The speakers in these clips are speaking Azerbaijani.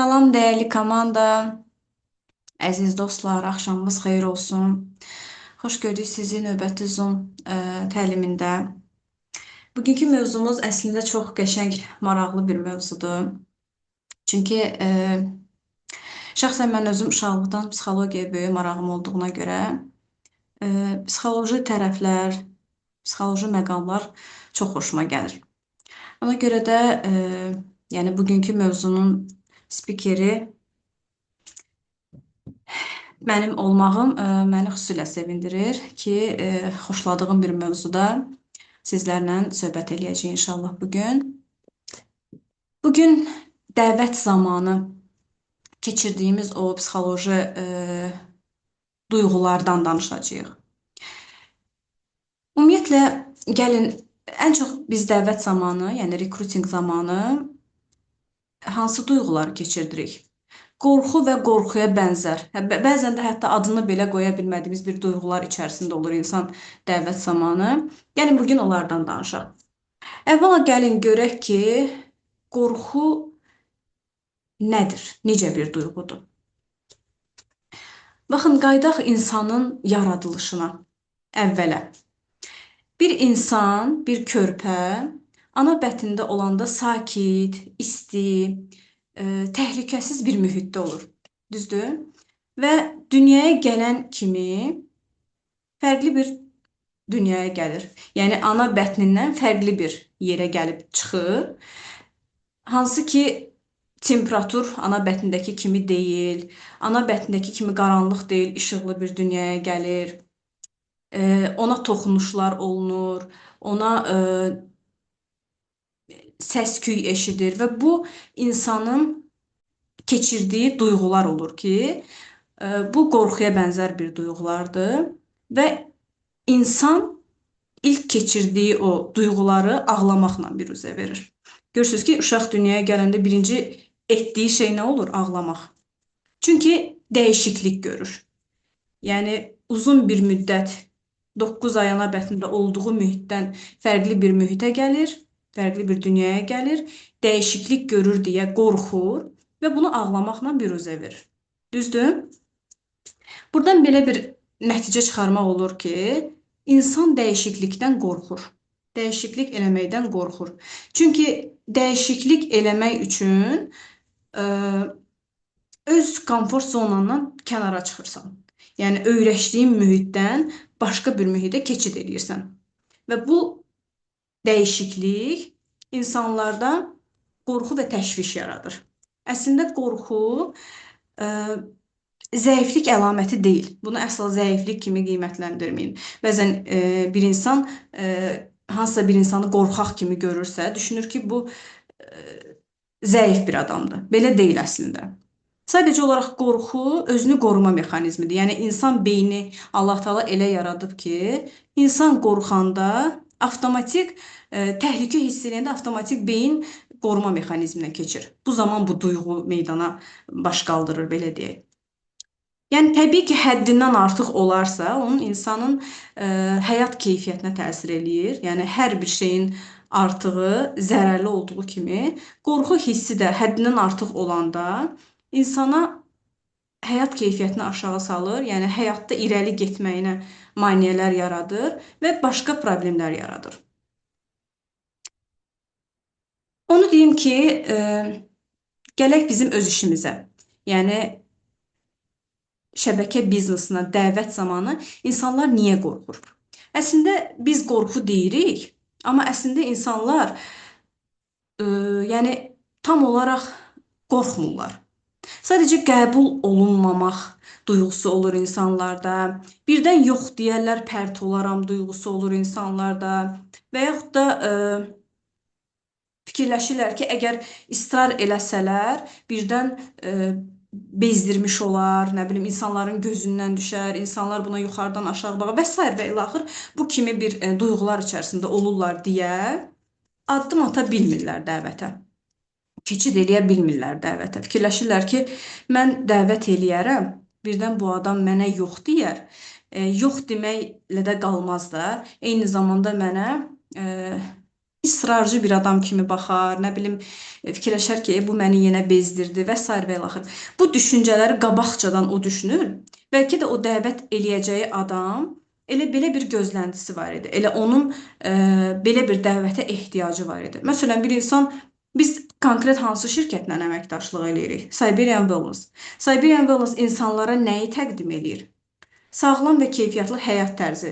Salam dəyərli komanda, əziz dostlar, axşamınız xeyir olsun. Xoş gördük sizi növbəti Zoom təlimində. Bugünkü mövzumuz əslində çox qəşəng, maraqlı bir mövzudur. Çünki şəxsən mən özüm uşaqlıqdan psixologiyaya böyük marağım olduğuna görə psixoloji tərəflər, psixoloji məqamlar çox xoşuma gəlir. Ona görə də yəni bugünkü mövzunun spikeri mənim olmağım məni xüsusilə sevindirir ki, xoşladığım bir mövzuda sizlərlə söhbət eləyəcəyik inşallah bugün. Bugün dəvət zamanı keçirdiyimiz o psixoloji duyğulardan danışacağıq. Ümumiyyətlə, gəlin, ən çox biz dəvət zamanı, yəni recruiting zamanı hansı duyğuları keçirdirik? Qorxu və qorxuya bənzər. Bəzən də hətta adını belə qoya bilmədiyimiz bir duyğular içərisində olur insan dəvət zamanı. Gəlin bugün onlardan danışaq. Əvvəla gəlin görək ki, qorxu nədir? Necə bir duyğudur? Baxın, qayıdaq insanın yaradılışına əvvələ. Bir insan, bir körpə ana bətnində olanda sakit, isti, təhlükəsiz bir mühitdə olur. Düzdür? Və dünyaya gələn kimi fərqli bir dünyaya gəlir. Yəni ana bətnindən fərqli bir yerə gəlib çıxır. Hansı ki temperatur ana bətnindəki kimi deyil, ana bətnindəki kimi qaranlıq deyil, işıqlı bir dünyaya gəlir. Ona toxunuşlar olunur, ona səs-küy eşidir və bu insanın keçirdiyi duyğular olur ki, bu qorxuya bənzər bir duyğulardır və insan ilk keçirdiyi o duyğuları ağlamaqla biruzə verir. Görürsünüz ki, uşaq dünyaya gələndə birinci etdiyi şey nə olur? Ağlamaq. Çünki dəyişiklik görür. Yəni uzun bir müddət 9 ay ana bətnində olduğu mühitdən fərqli bir mühitə gəlir, fərqli bir dünyaya gəlir, dəyişiklik görür deyə qorxur və bunu ağlamaqla biruzə verir. Düzdür? Buradan belə bir nəticə çıxarmaq olur ki, insan dəyişiklikdən qorxur. Dəyişiklik eləməkdən qorxur. Çünki dəyişiklik eləmək üçün öz komfort zonandan kənara çıxırsan. Yəni öyrəşdiyin mühitdən başqa bir mühitə keçid eləyirsən. Və bu dəyişiklik insanlarda qorxu və təşviş yaradır. Əslində qorxu zəiflik əlaməti deyil. Bunu əsla zəiflik kimi qiymətləndirməyin. Bəzən bir insan hansısa bir insanı qorxaq kimi görürsə, düşünür ki, bu zəif bir adamdır. Belə deyil əslində. Sadəcə olaraq qorxu özünü qoruma mexanizmidir. Yəni insan beyni Allah Taala elə yaradıb ki, insan qorxanda avtomatik təhlükə hiss eləyəndə avtomatik beyin qoruma mexanizminə keçir. Bu zaman bu duyğu meydana baş qaldırır, belə deyək. Yəni təbii ki, həddindən artıq olarsa, onun insanın həyat keyfiyyətinə təsir eləyir. Yəni hər bir şeyin artığı zərərli olduğu kimi, qorxu hissi də həddindən artıq olanda insana həyat keyfiyyətini aşağı salır, yəni həyatda irəli getməyinə maneələr yaradır və başqa problemlər yaradır. Onu deyim ki, gələk bizim öz işimizə. Yəni şəbəkə biznesinə dəvət zamanı insanlar niyə qorxur? Əslində biz qorxu deyirik, amma əslində insanlar yəni tam olaraq qorxmurlar. Sadəcə qəbul olunmamaq duyğusu olur insanlarda. Birdən yox deyərlər, pərt olaram duyğusu olur insanlarda. Və yaxud da fikirləşirlər ki, əgər israr eləsələr, birdən bezdirmiş olar, nə bilim, insanların gözündən düşər, insanlar buna yuxarıdan aşağı baxar və sair və ilaxır bu kimi bir duyğular içərisində olurlar deyə addım ata bilmirlər dəvətə. Keçid eləyə bilmirlər dəvətə. Fikirləşirlər ki, mən dəvət eləyərəm, birdən bu adam mənə yox deyər. Yox deməklə də qalmaz da. Eyni zamanda mənə İsrarcı bir adam kimi baxar, nə bilim, fikirləşər ki, bu məni yenə bezdirdi və sair və ilaxır. Bu düşüncələri qabaqcadan o düşünür. Bəlkə də o dəvət eləyəcəyi adam elə belə bir gözləntisi var idi. Elə onun belə bir dəvətə ehtiyacı var idi. Məsələn, bir insan, biz konkret hansı şirkətlə əməkdaşlıq eləyirik? Siberian Wellness. Siberian Wellness insanlara nəyi təqdim eləyir? Sağlam və keyfiyyətli həyat tərzi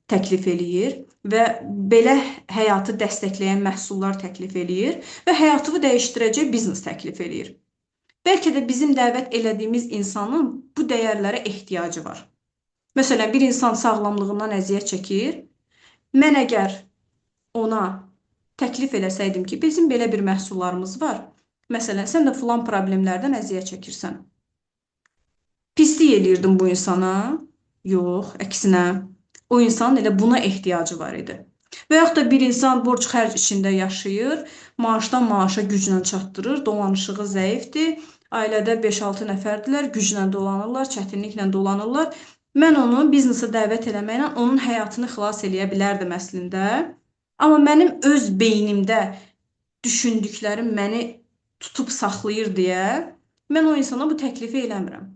təklif eləyir və belə həyatı dəstəkləyən məhsullar təklif eləyir və həyatını dəyişdirəcək biznes təklif eləyir. Bəlkə də bizim dəvət elədiyimiz insanın bu dəyərlərə ehtiyacı var. Məsələn, bir insan sağlamlığından əziyyət çəkir. Mən əgər ona təklif eləsəydim ki, bizim belə bir məhsullarımız var. Məsələn, sən də filan problemlərdən əziyyət çəkirsən. Pislik eləyirdim bu insana? Yox, əksinə. O insanın elə buna ehtiyacı var idi. Və yaxud da bir insan borc xərc içində yaşayır, maaşdan maaşa güclə çatdırır, dolanışığı zəifdir, ailədə 5-6 nəfərdirlər, güclə dolanırlar, çətinliklə dolanırlar. Mən onu biznesə dəvət eləməklə onun həyatını xilas eləyə bilərdim əslində. Amma mənim öz beynimdə düşündüklərim məni tutub saxlayır deyə mən o insana bu təklifi eləmirəm.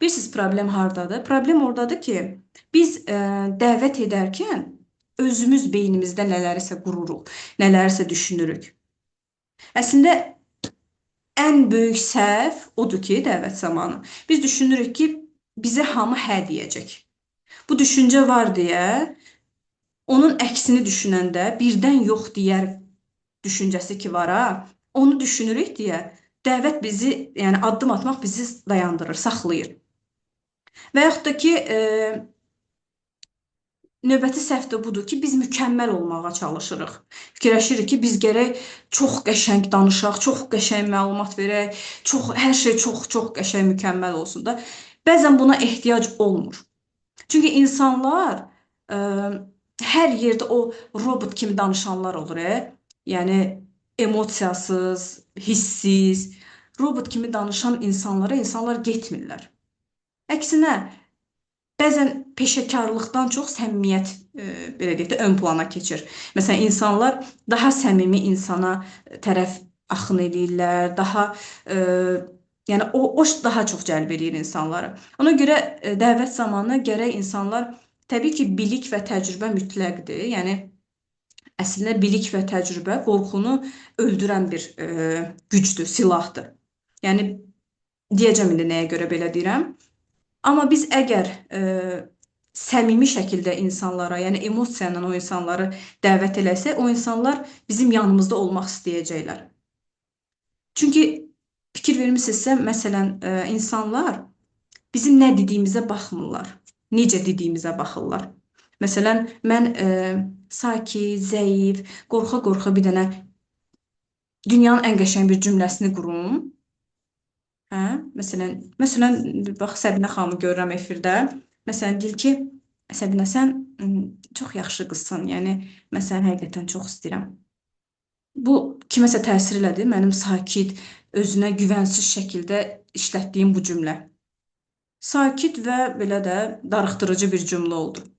Bilirsiniz, problem hardadır? Problem oradadır ki, biz dəvət edərkən özümüz beynimizdə nələrisə qururuq, nələrisə düşünürük. Əslində, ən böyük səhv odur ki, dəvət zamanı. Biz düşünürük ki, bizə hamı hə deyəcək. Bu düşüncə var deyə, onun əksini düşünəndə birdən yox deyər düşüncəsi ki var ha, onu düşünürük deyə dəvət bizi, yəni addım atmaq bizi dayandırır, saxlayır. Və yaxud da ki, növbəti səhv də budur ki, biz mükəmməl olmağa çalışırıq. Fikirləşirik ki, biz gərək çox qəşəng danışaq, çox qəşəng məlumat verək, çox, hər şey çox qəşəng, mükəmməl olsun da. Bəzən buna ehtiyac olmur. Çünki insanlar hər yerdə o robot kimi danışanlar olur. Yəni emosiyasız, hissiz, robot kimi danışan insanlara insanlar getmirlər. Əksinə, bəzən peşəkarlıqdan çox səmimiyyət, belə deyək də, ön plana keçir. Məsələn, insanlar daha səmimi insana tərəf axın eləyirlər, daha yəni o daha çox cəlb eləyir insanları. Ona görə dəvət zamanı gərək insanlar, təbii ki, bilik və təcrübə mütləqdir. Yəni əslində bilik və təcrübə qorxunu öldürən bir gücdür, silahdır. Yəni deyəcəm indi nəyə görə belə deyirəm. Amma biz əgər səmimi şəkildə insanlara, yəni emosiya ilə o insanları dəvət eləsək, o insanlar bizim yanımızda olmaq istəyəcəklər. Çünki fikir vermisinizsə, məsələn, insanlar bizim nə dediyimizə baxmırlar, necə dediyimizə baxırlar. Məsələn, mən sakit, zəif, qorxa-qorxa bir dənə dünyanın ən qəşəng bir cümləsini qurum. Hə? Məsələn, bax Səbinə xanımı görürəm efirdə. Məsələn, deyir ki, Səbinə, sən çox yaxşı qızsan. Yəni, mən səni həqiqətən çox istəyirəm. Bu kiməsə təsir elədi. Mənim sakit, özünə güvənsiz şəkildə işlətdiyim bu cümlə. Sakit və belə də darıxdırıcı bir cümlə oldu.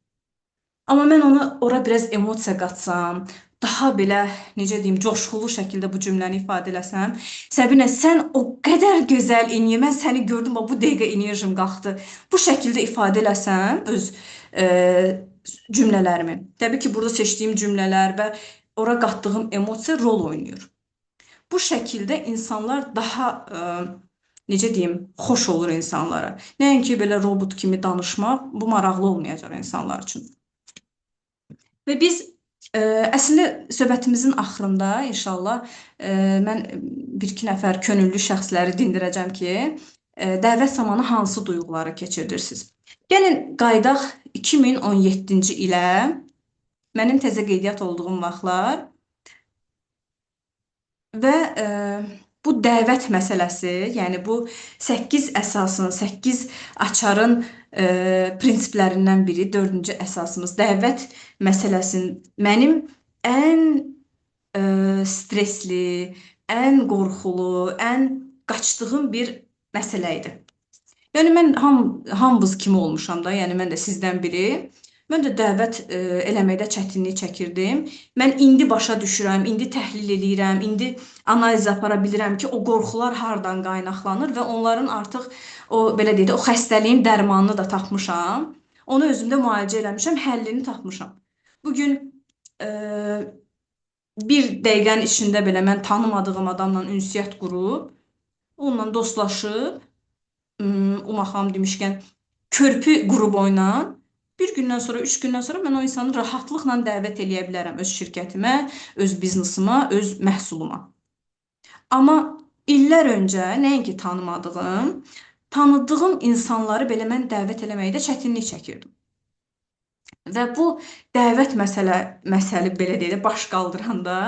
Amma mən onu ora biraz emosiya qatsam, daha belə, necə deyim, coşqulu şəkildə bu cümləni ifadə eləsəm, Səbinə, sən o qədər gözəl iniyə, mən səni gördüm, bax, bu dəqiqə enerjim qalxdı. Bu şəkildə ifadə eləsəm öz cümlələrimi. Təbii ki, burada seçdiyim cümlələr və ora qatdığım emosiya rol oynayır. Bu şəkildə insanlar daha, necə deyim, xoş olur insanlara. Nəinki belə robot kimi danışmaq, bu maraqlı olmayacaq insanlar üçün. Və biz əslində söhbətimizin axırında inşallah mən bir-iki nəfər könüllü şəxsləri dindirəcəm ki, dəvət zamanı hansı duyğuları keçirirsiniz? Gəlin qayıdaq 2017-ci ilə, mənim təzə qeydiyyat olduğum vaxtlar və bu dəvət məsələsi, yəni bu 8 əsasın, 8 açarın prinsiplərindən biri, 4-cü əsasımız dəvət məsələsinin mənim ən stresli, ən qorxulu, ən qaçdığım bir məsələ idi. Yəni mən hamımız kimi olmuşam da, yəni mən də sizdən biri. Mən də dəvət eləməkdə çətinlik çəkirdim. Mən indi başa düşürəm, indi təhlil eləyirəm, indi analiz apara bilirəm ki, o qorxular hardan qaynaqlanır və onların artıq o belə deyək də, o xəstəliyin dərmanını da tapmışam. Onu özümdə müalicə eləmişəm, həllini tapmışam. Bugün bir dəqiqənin içində belə mən tanımadığım adamla ünsiyyət qurub, onunla dostlaşıb, Uma xanım demişkən, körpü qrup oyla bir gündən sonra, 3 gündən sonra mən o insanı rahatlıqla dəvət eləyə bilərəm öz şirkətimə, öz biznesima, öz məhsuluma. Amma illər öncə nəinki tanımadığım, tanıdığım insanları belə mən dəvət eləməkdə çətinlik çəkirdim. Və bu dəvət məsələ belə deyək də, baş qaldıranda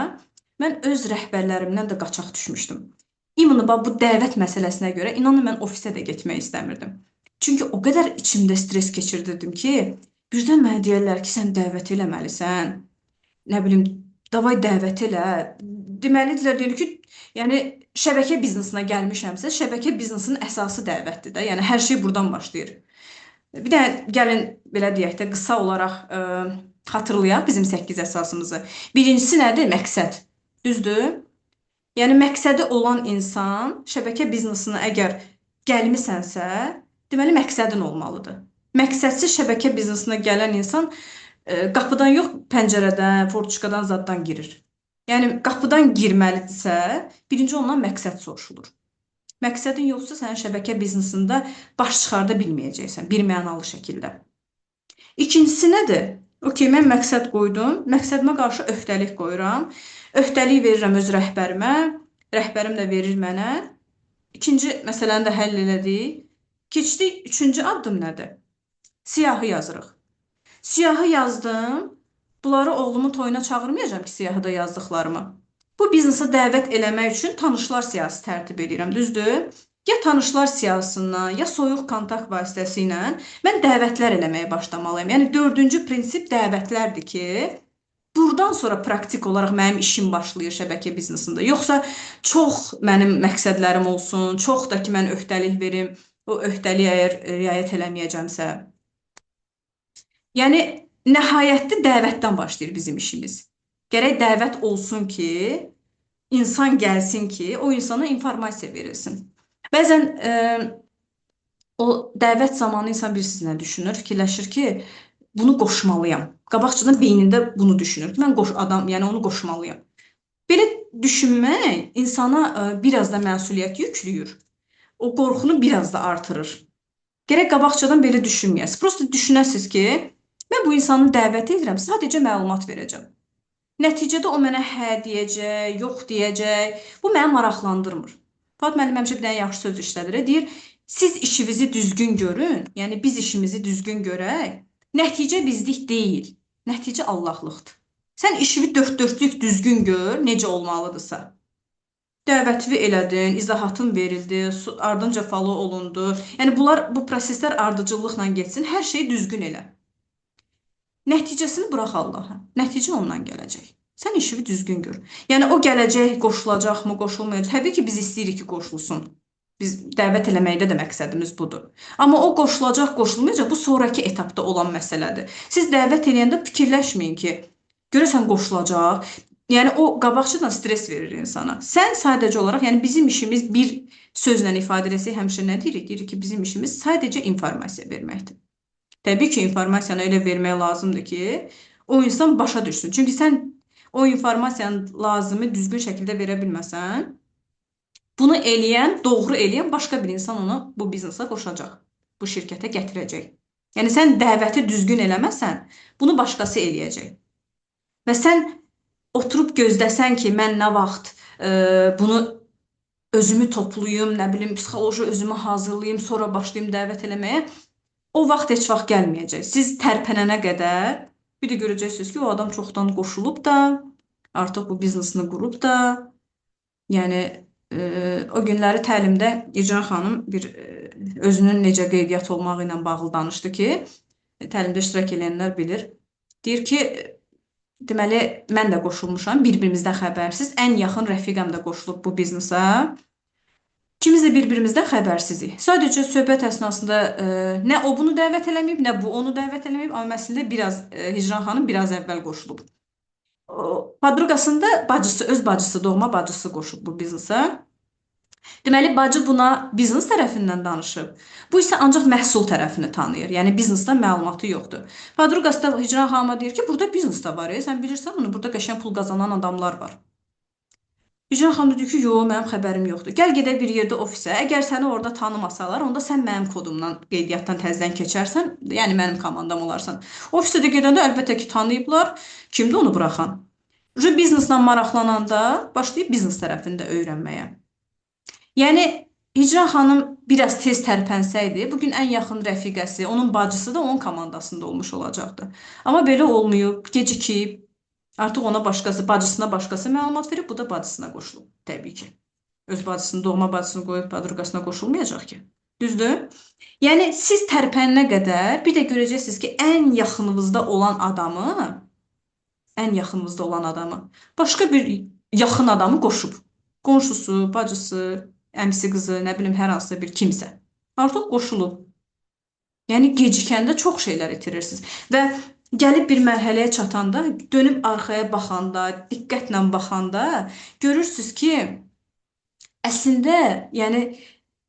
mən öz rəhbərlərimdən də qaçaq düşmüşdüm. İmini bax bu dəvət məsələsinə görə inanın mən ofisə də getmək istəmirdim. Çünki o qədər içimdə stres keçirdirdim ki, birdən mənə deyərlər ki, sən dəvət eləməlisən. Nə bilim, davay dəvət elə. Deməlidirlər, deyir ki, yəni şəbəkə biznesinə gəlmişəmsə, şəbəkə biznesinin əsası dəvətdir də. Yəni hər şey buradan başlayır. Bir də gəlin belə deyək də qısa olaraq xatırlayaq bizim 8 əsasımızı. Birincisi nədir? Məqsəd. Düzdür? Yəni məqsədi olan insan şəbəkə biznesinə əgər gəlmisənsə, deməli məqsədin olmalıdır. Məqsədsiz şəbəkə biznesinə gələn insan qapıdan yox, pəncərədən, fortuşkadan, zaddan girir. Yəni qapıdan girməlidirsə, birinci ondan məqsəd soruşulur. Məqsədin yoxsa sən şəbəkə biznesində baş çıxarda bilməyəcəksən bir mənalı şəkildə. İkincisi nədir? Okey, mən məqsəd qoydum. Məqsədimə qarşı öhdəlik qoyuram. Öhdəlik verirəm öz rəhbərimə. Rəhbərim də verir mənə. İkinci məsələni də həll elədik. Keçdik, üçüncü addım nədir? Siyahı yazırıq. Siyahı yazdım. Bunları oğlumun toyuna çağırmayacağam ki, siyahıda yazdıqlarımı. Bu biznesə dəvət eləmək üçün tanışlar siyahısı tərtib edirəm, düzdür? Ya tanışlar siyahısından, ya soyuq kontakt vasitəsilə mən dəvətlər eləməyə başlamalıyam. Yəni dördüncü prinsip dəvətlərdir ki, buradan sonra praktik olaraq mənim işim başlayır şəbəkə biznesində. Yoxsa çox mənim məqsədlərim olsun, çox da ki mən öhdəlik verim, o öhdəliyə əgər riayət eləməyəcəmsə. Yəni nəhayətdə dəvətdən başlayır bizim işimiz. Gərək dəvət olsun ki, insan gəlsin ki, o insana informasiya verilsin. Bəzən o dəvət zamanı insan bilirsiniz nə düşünür? Fikirləşir ki, bunu qoşmalıyam. Qabaqcadan beynində bunu düşünür ki, mən yəni onu qoşmalıyam. Belə düşünmək insana biraz da məsuliyyət yüklüyür. O qorxunu biraz da artırır. Gərək qabaqcadan belə düşünməyəsiniz. Prosta düşünəsiniz ki, mən bu insanı dəvət edirəm, sadəcə məlumat verəcəm. Nəticədə o mənə hə deyəcək, yox deyəcək. Bu məni maraqlandırmır. Fuad müəllim həmişə bir dənə yaxşı söz işlədir. Deyir, siz işinizi düzgün görün, yəni biz işimizi düzgün görək. Nəticə bizlik deyil, nəticə Allahlıqdır. Sən işini dörd-dörtlük düzgün gör, necə olmalıdırsa. Dəvətvi elədin, izahatın verildi, ardınca follow olundu. Yəni bunlar, bu proseslər ardıcıllıqla getsin, hər şeyi düzgün elə. Nəticəsini burax Allaha. Nəticə ondan gələcək. Sən işini düzgün gör. Yəni o gələcək, qoşulacaqmı, qoşulmayacaq? Təbii ki, biz istəyirik ki, qoşulsun. Biz dəvət eləməkdə də məqsədimiz budur. Amma o qoşulacaq, qoşulmayacaq, bu sonrakı etapda olan məsələdir. Siz dəvət eləyəndə fikirləşməyin ki, görəsən qoşulacaq. Yəni o qabaqcadan stres verir insana. Sən sadəcə olaraq, yəni bizim işimiz bir sözlə ifadə eləsək həmişə nə deyirik? Deyirik ki, bizim işimiz sadəcə informasiya verməkdir. Təbii ki, informasiyanı elə vermək lazımdır ki, o insan başa düşsün. Çünki sən o informasiyanı lazımi düzgün şəkildə verə bilməsən, bunu eləyən, doğru eləyən başqa bir insan onu bu biznesə qoşacaq, bu şirkətə gətirəcək. Yəni sən dəvəti düzgün eləməsən, bunu başqası eləyəcək. Və sən oturub gözləsən ki, mən nə vaxt bunu özümü toplayım, nə bilim, psixoloji özümü hazırlayım, sonra başlayım dəvət eləməyə, o vaxt heç vaxt gəlməyəcək. Siz tərpənənə qədər bir də görəcəksiniz ki, o adam çoxdan qoşulub da, artıq bu biznesini qurub da. Yəni o günləri təlimdə İrcan xanım bir özünün necə qeydiyyat olmağı ilə bağlı danışdı ki, təlimdə iştirak edənlər bilir. Deyir ki, deməli, mən də qoşulmuşam, bir-birimizdən xəbərsiz. Ən yaxın rəfiqəm də qoşulub bu biznesə. İkimiz də bir-birimizdən xəbərsizik. Sadəcə söhbət əsnasında nə o bunu dəvət eləməyib, nə bu onu dəvət eləməyib, amma əslində biraz Hicran xanım biraz əvvəl qoşulub. Podruqasında bacısı, öz bacısı, doğma bacısı qoşulub bu biznesə. Deməli, bacı buna biznes tərəfindən danışıb. Bu isə ancaq məhsul tərəfini tanıyır. Yəni biznesdən məlumatı yoxdur. Podruqası da Hicran xanıma deyir ki, burada biznes də var. Sən bilirsən bunu, burada qəşəng pul qazanan adamlar var. Hicran xanım da deyir ki, yox, mənim xəbərim yoxdur. Gəl gedək bir yerdə ofisə. Əgər səni orada tanımasalar, onda sən mənim kodumdan, qeydiyyatdan təzədən keçərsən, yəni mənim komandam olarsan. Ofisə də gedəndə əlbəttə ki, tanıyıblar. Kimdir onu buraxan? Uje bizneslə maraqlananda başlayıb biznes tərəfini də öyrənməyə. Yəni Hicran xanım biraz tez tərpənsəydi, bugün ən yaxın rəfiqəsi, onun bacısı da onun komandasında olmuş olacaqdı. Amma belə olmayıb, gecikib. Artıq ona başqası, bacısına başqası məlumat verib, bu da bacısına qoşulub, təbii ki. Öz bacısını, doğma bacısını qoyub podruqasına qoşulmayacaq ki. Düzdür? Yəni siz tərpənənə qədər bir də görəcəksiniz ki, ən yaxınınızda olan adamı, ən yaxınınızda olan adamı başqa bir yaxın adamı qoşub. Qonşusu, bacısı, əmisi qızı, nə bilim hər hansısa bir kimsə. Artıq qoşulub. Yəni gecikəndə çox şeylər itirirsiniz. Və gəlib bir mərhələyə çatanda, dönüb arxaya baxanda, diqqətlə baxanda görürsünüz ki, əslində, yəni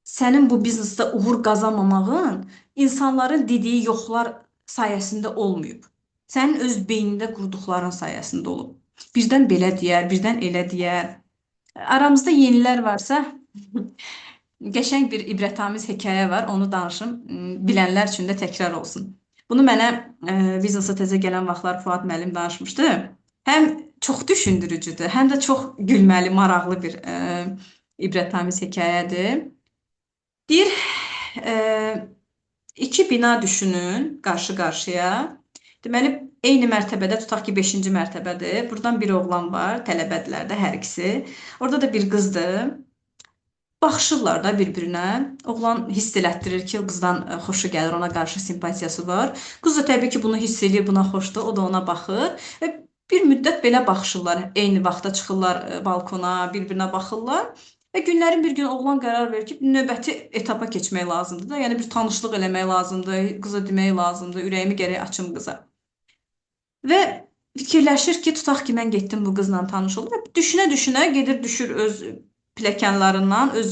sənin bu biznesdə uğur qazanmamağın insanların dediyi yoxlar sayəsində olmayıb. Sənin öz beynində qurduqların sayəsində olub. Birdən belə deyər, birdən elə deyər. Aramızda yenilər varsa, qəşəng bir ibrətamiz hekayə var, onu danışım. Bilənlər üçün də təkrar olsun. Bunu mənə biznesə təzə gələn vaxtlar Fuad müəllim danışmışdı. Həm çox düşündürücüdür, həm də çox gülməli, maraqlı bir ibrətamiz hekayədir. Deyir, iki bina düşünün qarşı-qarşıya. Deməli, eyni mərtəbədə, tutaq ki, 5-ci mərtəbədir. Buradan bir oğlan var, tələbədirlər də hər ikisi. Orada da bir qızdır. Baxışırlar da bir-birinə. Oğlan hiss elətdirir ki, qızdan xoşu gəlir, ona qarşı simpatiyası var. Qız da təbii ki, bunu hiss eləyir, buna xoşdur, o da ona baxır. Və bir müddət belə baxışırlar. Eyni vaxtda çıxırlar balkona, bir-birinə baxırlar. Və günlərin bir gün oğlan qərar verir ki, növbəti etapa keçmək lazımdır da. Yəni bir tanışlıq eləmək lazımdır, qıza demək lazımdır, ürəyimi gərək açım qıza. Və fikirləşir ki, tutaq ki, mən getdim bu qızla tanış oldum. Düşünə-düşünə gedir, düşür öz pilləkənlarından, öz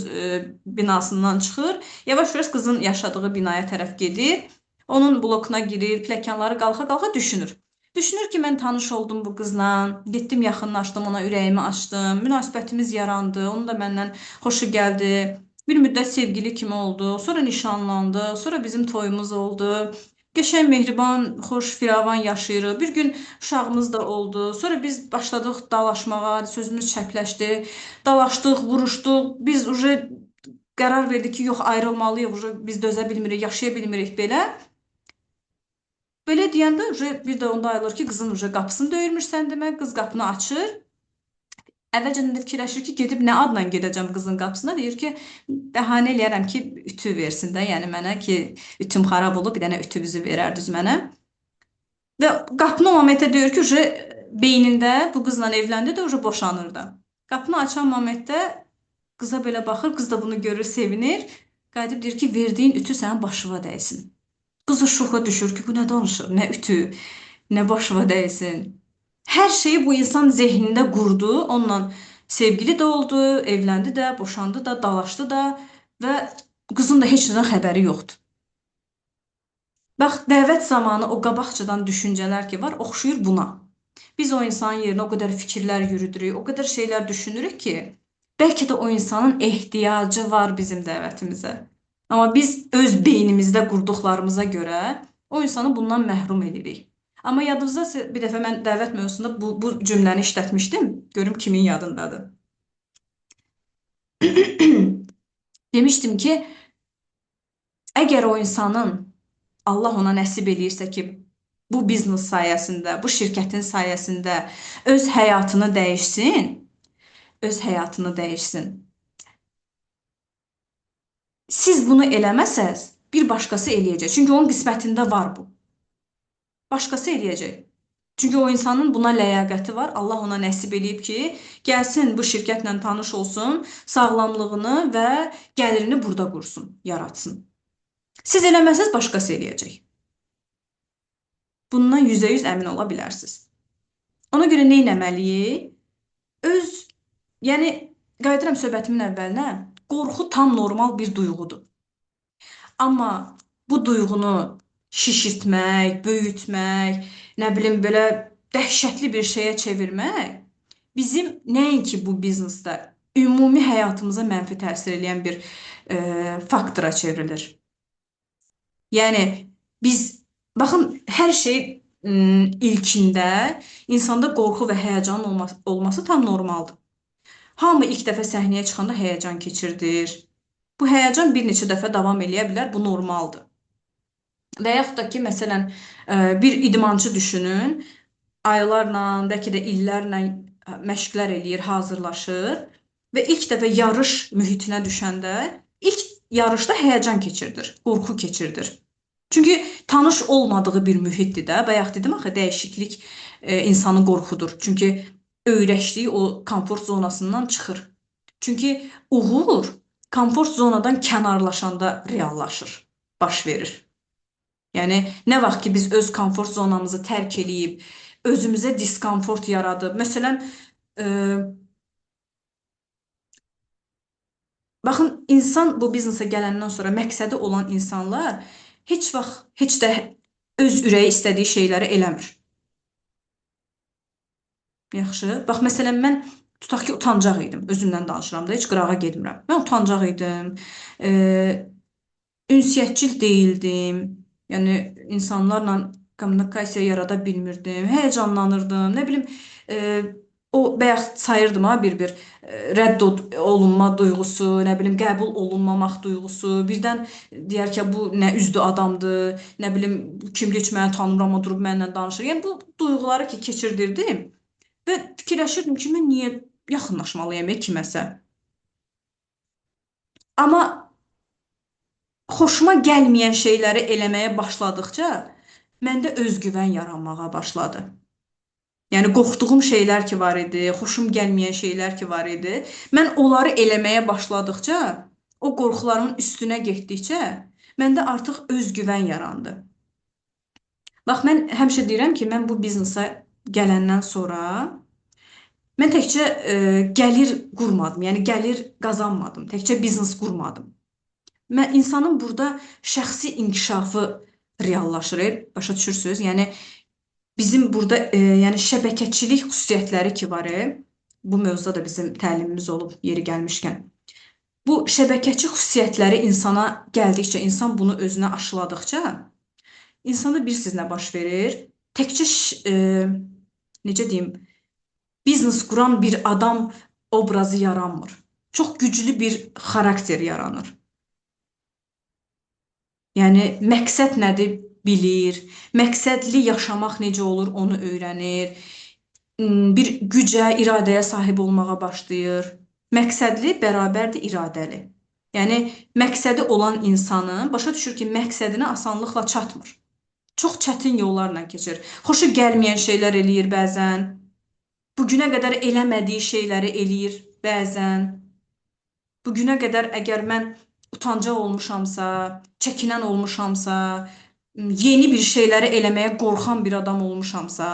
binasından çıxır. Yavaş-yavaş qızın yaşadığı binaya tərəf gedir. Onun blokuna girir, pilləkənləri qalxa-qalxa düşünür. Düşünür ki, mən tanış oldum bu qızla, getdim, yaxınlaşdım, ona ürəyimi açdım, münasibətimiz yarandı, onun da məndən xoşu gəldi. Bir müddət sevgili kimi oldu, sonra nişanlandı, sonra bizim toyumuz oldu. Qəşəng, mehriban, xoş, firavan yaşayırıq. Bir gün uşağımız da oldu. Sonra biz başladıq dalaşmağa, sözümüz çəpləşdi. Dalaşdıq, vuruşduq. Biz uje qərar verdik ki, yox, ayrılmalıyıq, uje biz dözə bilmirik, yaşaya bilmirik belə. Belə deyəndə uje bir də onda ayılır ki, qızın uje qapısını döyürmüş sən demə, qız qapını açır. Əvvəlcədən də fikirləşir ki, gedib nə adla gedəcəm qızın qapısına. Deyir ki, bəhanə eləyərəm ki, ütü versin də, yəni mənə ki, ütüm xarab olub, bir dənə ütü verər düz mənə. Və qapını o momentdə deyir ki, uje beynində bu qızla evləndi də, uje boşanır da. Qapını açan momentdə qıza belə baxır, qız da bunu görür, sevinir. Qayıdıb deyir ki, verdiyin ütü sənin başına dəysin. Qız da şoka düşür ki, bu nə danışır, nə ütü, nə başına dəysin. Hər şeyi bu insan zehnində qurdu, onunla sevgili də oldu, evləndi də, boşandı da, dalaşdı da və qızın da heç nədən xəbəri yoxdur. Bax, dəvət zamanı o qabaqcadan düşüncələr ki var, oxşuyur buna. Biz o insanın yerinə o qədər fikirlər yürüdürük, o qədər şeylər düşünürük ki, bəlkə də o insanın ehtiyacı var bizim dəvətimizə. Amma biz öz beynimizdə qurduqlarımıza görə o insanı bundan məhrum edirik. Amma yadınızda bir dəfə mən dəvət mövzusunda bu cümləni işlətmişdim. Görüm kimin yadındadır. Demişdim ki, əgər o insanın Allah ona nəsib eləyirsə ki, bu biznes sayəsində, bu şirkətin sayəsində öz həyatını dəyişsin, öz həyatını dəyişsin. Siz bunu eləməsəz, bir başqası eləyəcək. Çünki onun qismətində var bu. Başqası eləyəcək. Çünki o insanın buna ləyaqəti var. Allah ona nəsib eləyib ki, gəlsin bu şirkətlə tanış olsun, sağlamlığını və gəlirini burada qursun, yaratsın. Siz eləməsəz başqası eləyəcək. Bundan 100% əmin ola bilərsiniz. Ona görə nə etməliyik? Yəni qayıdıram söhbətimin əvvəlinə, qorxu tam normal bir duyğudur. Amma bu duyğunu şişirtmək, böyütmək, nə bilim belə dəhşətli bir şeyə çevirmək bizim nəinki bu biznesdə ümumi həyatımıza mənfi təsir eləyən bir faktora çevrilir. Yəni biz baxın hər şey ilkində insanda qorxu və həyəcanın olması tam normaldır. Hamı ilk dəfə səhnəyə çıxanda həyəcan keçirdir. Bu həyəcan bir neçə dəfə davam eləyə bilər, bu normaldır. Və yaxud da ki, məsələn, bir idmançı düşünün, aylarla, bəlkə də illərlə məşqlər eləyir, hazırlaşır və ilk dəfə yarış mühitinə düşəndə ilk yarışda həyəcan keçirdir, qorxu keçirdir. Çünki tanış olmadığı bir mühitdir də. Bayaq dedim axı, dəyişiklik insanı qorxudur. Çünki öyrəşdiyi o komfort zonasından çıxır. Çünki uğur komfort zonadan kənarlaşanda reallaşır, baş verir. Yəni nə vaxt ki biz öz komfort zonamızı tərk eləyib, özümüzə diskomfort yaradıb, məsələn, baxın, insan bu biznesə gələndən sonra məqsədi olan insanlar heç vaxt, heç də öz ürəyi istədiyi şeyləri eləmir. Yaxşı. Bax, məsələn, mən tutaq ki, utancaq idim. Özümdən danışıram da, heç qırağa getmirəm. Mən utancaq idim. Ünsiyyətçil deyildim. Yəni, insanlarla kommunikasiya yarada bilmirdim. Həyəcanlanırdım. Nə bilim, o bayaq sayırdım ha bir-bir rədd olunma duyğusu, nə bilim, qəbul olunmamaq duyğusu. Birdən deyər ki, bu nə üzdü adamdır, nə bilim, kim heç məni tanımır, amma durub mənimlə danışır. Yəni, bu duyğuları ki, keçirdirdim və fikirləşirdim ki, mən niyə yaxınlaşmalıyam kiməsə. Amma xoşuma gəlməyən şeyləri eləməyə başladıqca məndə özgüvən yaranmağa başladı. Yəni, qorxduğum şeylər ki var idi, xoşum gəlməyən şeylər ki var idi. Mən onları eləməyə başladıqca, o qorxularımın üstünə getdikcə, məndə artıq özgüvən yarandı. Bax, mən həmişə deyirəm ki, mən bu biznesə gələndən sonra mən təkcə gəlir qurmadım, yəni gəlir qazanmadım, təkcə biznes qurmadım. Mən insanın burada şəxsi inkişafı reallaşır, başa düşürsünüz? Yəni, bizim burada yəni şəbəkəçilik xüsusiyyətləri ki var, bu mövzuda da bizim təlimimiz olub yeri gəlmişkən. Bu şəbəkəçi xüsusiyyətləri insana gəldikcə, insan bunu özünə aşıladıqca, insanda bilirsiniz nə baş verir? Təkcə, necə deyim, biznes quran bir adam obrazı yaranmır. Çox güclü bir xarakter yaranır. Yəni, məqsəd nədir bilir, məqsədli yaşamaq necə olur onu öyrənir, bir gücə, iradəyə sahib olmağa başlayır. Məqsədli bərabərdir iradəli. Yəni, məqsədi olan insanın başa düşür ki, məqsədinə asanlıqla çatmır. Çox çətin yollarla keçir. Xoşu gəlməyən şeylər eləyir bəzən. Bugünə qədər eləmədiyi şeyləri eləyir bəzən. Bugünə qədər əgər mən utancaq olmuşamsa, çəkinən olmuşamsa, yeni bir şeyləri eləməyə qorxan bir adam olmuşamsa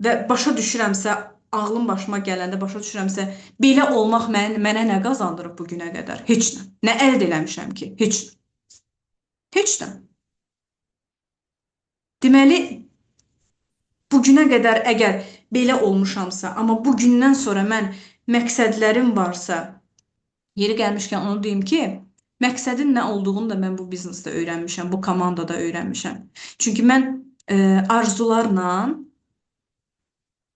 və başa düşürəmsə, ağlım başıma gələndə başa düşürəmsə, belə olmaq mənə nə qazandırıb bugünə qədər? Heç nə. Nə əldə eləmişəm ki? Heç nə. Heç nə. Deməli, bugünə qədər əgər belə olmuşamsa, amma bugündən sonra mən məqsədlərim varsa, yeri gəlmişkən onu deyim ki, məqsədin nə olduğunu da mən bu biznesdə öyrənmişəm, bu komandada öyrənmişəm. Çünki mən arzularla,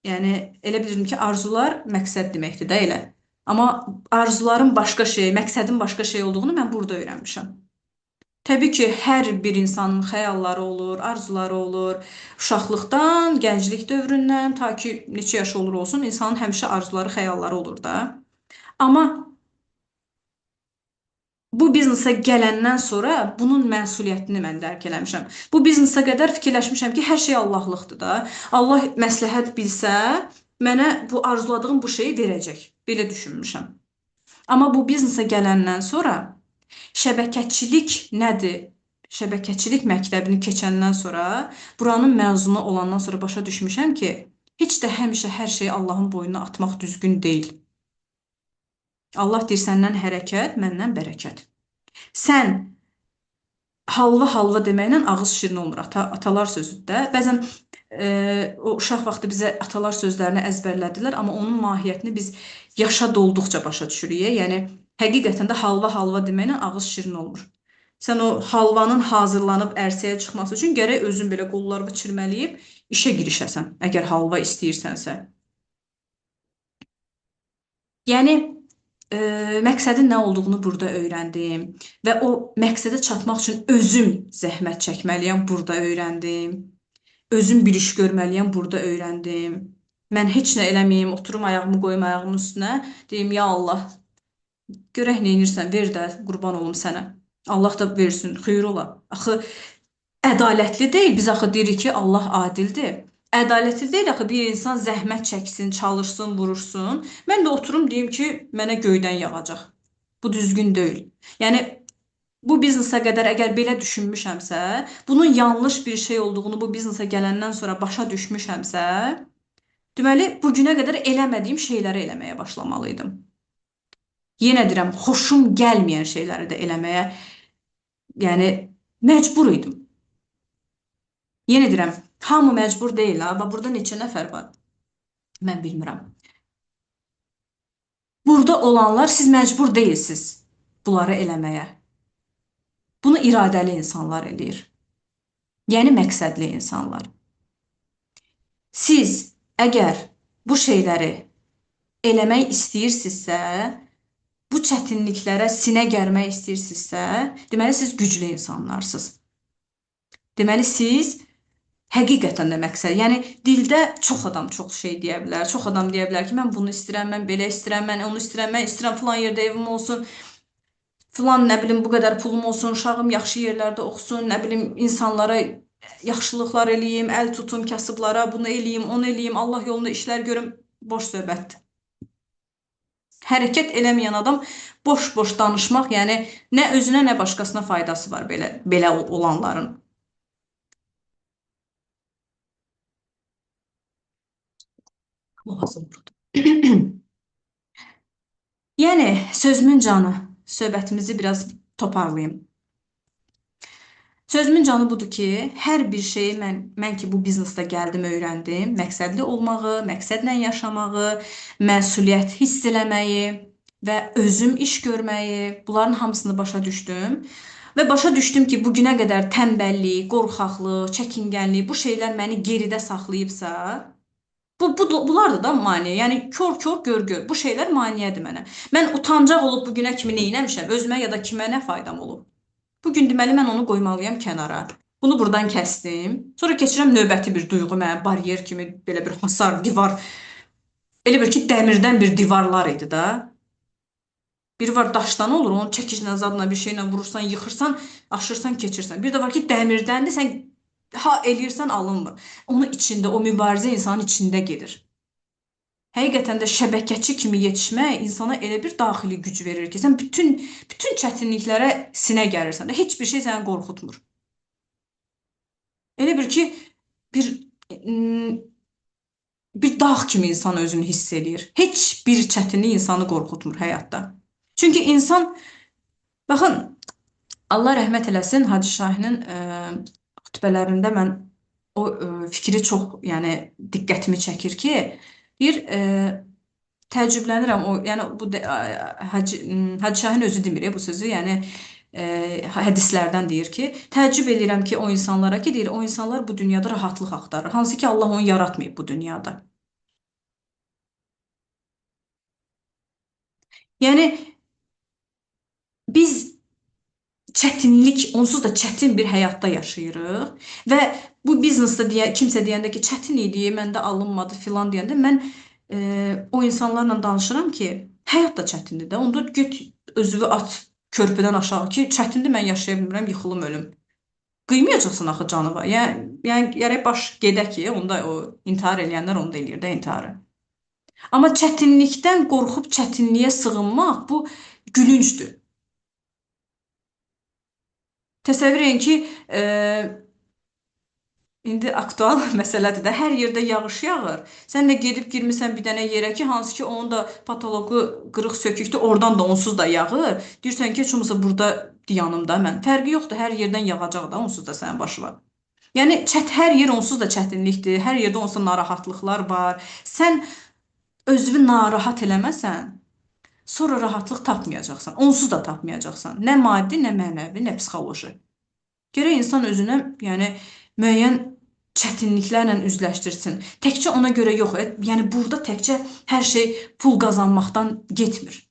yəni elə bilirdim ki, arzular məqsəd deməkdir də elə. Amma arzuların başqa şey, məqsədin başqa şey olduğunu mən burada öyrənmişəm. Təbii ki, hər bir insanın xəyalları olur, arzuları olur. Uşaqlıqdan, gənclik dövründən ta ki neçə yaş olur olsun, insanın həmişə arzuları, xəyalları olur da. Amma Bu biznesə gələndən sonra bunun məsuliyyətini mən dərk eləmişəm. Bu biznesə qədər fikirləşmişəm ki, hər şey Allahlıqdır da. Allah məsləhət bilsə, mənə bu arzuladığım bu şeyi verəcək. Belə düşünmüşəm. Amma bu biznesə gələndən sonra şəbəkəçilik nədir? Şəbəkəçilik məktəbini keçəndən sonra, buranın məzunu olandan sonra başa düşmüşəm ki, heç də həmişə hər şeyi Allahın boynuna atmaq düzgün deyil. Allah deyir, səndən hərəkət, məndən bərəkət. Sən halva-halva deməklə ağız şirin olmur. Atalar sözüdür də. Bəzən o uşaq vaxtı bizə atalar sözlərini əzbərlədilər, amma onun mahiyyətini biz yaşa dolduqca başa düşürük. Yəni, həqiqətən də halva-halva deməklə ağız şirin olmur. Sən o halvanın hazırlanıb ərsəyə çıxması üçün gərək özün belə qollarını çirmələyib işə girişəsən, əgər halva istəyirsənsə. Yəni, məqsədin nə olduğunu burada öyrəndim və o məqsədə çatmaq üçün özüm zəhmət çəkməliyəm, burada öyrəndim. Özüm bir iş görməliyəm, burada öyrəndim. Mən heç nə eləməyim, oturum ayağımı qoyum ayağımın üstünə, deyim, ya Allah, görək nə edirsən, ver də, qurban olum sənə. Allah da versin, xeyir ola. Axı, ədalətli deyil, biz axı deyirik ki, Allah adildir. Ədalətli deyil axı, bir insan zəhmət çəksin, çalışsın, vurursun. Mən də oturum deyim ki, mənə göydən yağacaq. Bu düzgün deyil. Yəni, bu biznesə qədər əgər belə düşünmüşəmsə, bunun yanlış bir şey olduğunu bu biznesə gələndən sonra başa düşmüşəmsə, deməli, bugünə qədər eləmədiyim şeyləri eləməyə başlamalıydım. Yenə deyirəm, xoşum gəlməyən şeyləri də eləməyə, yəni, məcbur idim. Yenə deyirəm, hamı məcbur deyil, ha. Bax, burada neçə nəfər var? Mən bilmirəm. Burada olanlar, siz məcbur deyilsiniz bunları eləməyə. Bunu iradəli insanlar eləyir. Yəni, məqsədli insanlar. Siz əgər bu şeyləri eləmək istəyirsinizsə, bu çətinliklərə sinə gərmək istəyirsinizsə, deməli, siz güclü insanlarsınız. Deməli, siz həqiqətən də məqsəd, yəni dildə çox adam çox şey deyə bilər, çox adam deyə bilər ki, mən bunu istəyirəm, mən belə istəyirəm, mən onu istəyirəm, mən istəyirəm filan yerdə evim olsun, filan nə bilim bu qədər pulum olsun, uşağım yaxşı yerlərdə oxusun, nə bilim insanlara yaxşılıqlar eləyim, əl tutum kasıblara, bunu eləyim, onu eləyim, Allah yolunda işlər görüm, boş söhbətdir. Hərəkət eləməyən adam boş-boş danışmaq, yəni nə özünə, nə başqasına faydası var belə olanların. Boğazım qurudu. Yəni, sözümün canı, söhbətimizi biraz toparlayayım. Sözümün canı budur ki, hər bir şeyi mən ki bu biznesdə gəldim, öyrəndim, məqsədli olmağı, məqsədlə yaşamağı, məsuliyyət hiss eləməyi və özüm iş görməyi, bunların hamısını başa düşdüm. Və başa düşdüm ki, bugünə qədər tənbəllik, qorxaqlıq, çəkingənlik, bu şeylər məni geridə saxlayıbsa, bunlar da maneə. Yəni, kör-kör, gör-gör. Bu şeylər maneədir mənə. Mən utancaq olub bugünə kimi neynəmişəm? Özümə ya da kimə nə faydam olub? Bugün deməli, mən onu qoymalıyam kənara. Bunu buradan kəsdim. Sonra keçirəm növbəti bir duyğu mənə, bariyer kimi belə bir hasar, divar. Elə bir ki, dəmirdən bir divarlar idi da. Bir var daşdan olur, onu çəkiclə, zadla bir şeylə vurursan, yıxırsan, aşırsan, keçirsən. Bir də var ki, dəmirdəndir, sən ha eləyirsən, alınmır. Onun içində, o mübarizə insanın içində gedir. Həqiqətən də şəbəkəçi kimi yetişmək insana elə bir daxili güc verir ki, sən bütün çətinliklərə sinə gərirsən də, heç bir şey səni qorxutmur. Elə bir ki, bir dağ kimi insan özünü hiss eləyir. Heç bir çətinlik insanı qorxutmur həyatda. Çünki insan, baxın, Allah rəhmət eləsin, Hacı Şahinin xütbələrində mən o fikri çox, yəni, diqqətimi çəkir ki, deyir, təəccüblənirəm, o, yəni, bu de, Hacı Şahin özü demir bu sözü, yəni, hədislərdən deyir ki, təəccüb eləyirəm ki, o insanlara ki, deyir, o insanlar bu dünyada rahatlıq axtarır, hansı ki, Allah onu yaratmayıb bu dünyada. Yəni, biz çətinlik, onsuz da çətin bir həyatda yaşayırıq və bu biznesdə kimsə deyəndə ki, çətin idi, məndə alınmadı filan deyəndə mən o insanlarla danışıram ki, həyat da çətindir də, onda get özünü at Körpüdən aşağı ki, çətindir, mən yaşaya bilmirəm, yıxılım, ölüm. Qıymayacaqsan axı canıva. Yəni gərək baş gedə ki, onda o intihar eləyənlər onu da eləyir də intiharı. Amma çətinlikdən qorxub çətinliyə sığınmaq bu gülüncdür. Təsəvvür edin ki, indi aktual məsələdir də, hər yerdə yağış yağır. Sən də gedib girmisən bir dənə yerə ki, hansı ki onun da patoloqu qırıq sökükdür, oradan da onsuz da yağır. Deyirsən ki, heç olmasa burada dayanım da mən. Fərqi yoxdur, hər yerdən yağacaq da onsuz da sənin başına. Yəni hər yer onsuz da çətinlikdir, hər yerdə onsuz da narahatlıqlar var. Sən özünü narahat eləməsən, sonra rahatlıq tapmayacaqsan. Onsuz da tapmayacaqsan. Nə maddi, nə mənəvi, nə psixoloji. Gərək insan özünə, yəni müəyyən çətinliklərlə üzləşdirsin. Təkcə ona görə yox, yəni burada təkcə hər şey pul qazanmaqdan getmir.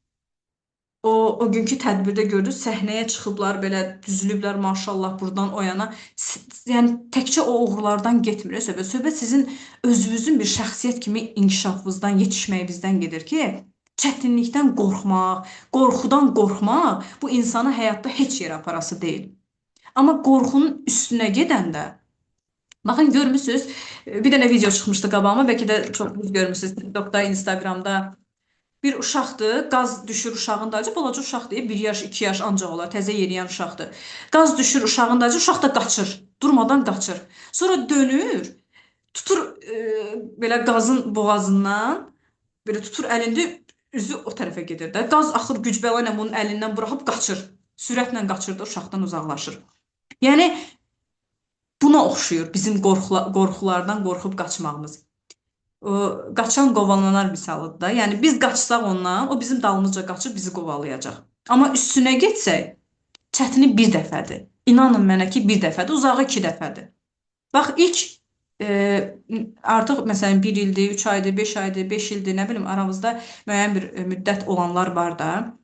O günkü tədbirdə gördünüz, səhnəyə çıxıblar, belə düzülüblər maşallah buradan o yana. Yəni təkcə o uğurlardan getmir söhbət. Söhbət sizin özünüzün bir şəxsiyyət kimi inkişafınızdan, yetişməyinizdən gedir ki, çətinlikdən qorxmaq, qorxudan qorxmaq bu insanı həyatda heç yerə aparası deyil. Amma qorxunun üstünə gedəndə, baxın görmüsünüz, bir dənə video çıxmışdı qabağıma, bəlkə də çoxunuz görmüsünüz TikTokda, Instagramda. Bir uşaqdır, qaz düşür uşağın dalınca, balaca uşaq deyil, 1 yaş, 2 yaş ancaq olar, təzə yeriyən uşaqdır. Qaz düşür uşağın dalınca, uşaq da qaçır, durmadan qaçır. Sonra dönür, tutur belə qazın boğazından, belə tutur əlində, üzü o tərəfə gedir də. Qaz axır güc bəla ilə bunun əlindən buraxıb qaçır. Sürətlə qaçır da, uşaqdan uzaqlaşır. Yəni buna oxşuyur bizim qorxulardan qorxub qaçmağımız. O, qaçan qovalanar misalıdır da. Yəni biz qaçsaq ondan, o bizim dalımızca qaçıb bizi qovalayacaq. Amma üstünə getsək, çətini bir dəfədir. İnanın mənə ki, bir dəfədir, uzağı 2 dəfədir. Bax, ilk artıq məsələn 1 ildir, 3 aydır, 5 aydır, 5 ildir, nə bilim, aramızda müəyyən bir müddət olanlar var da.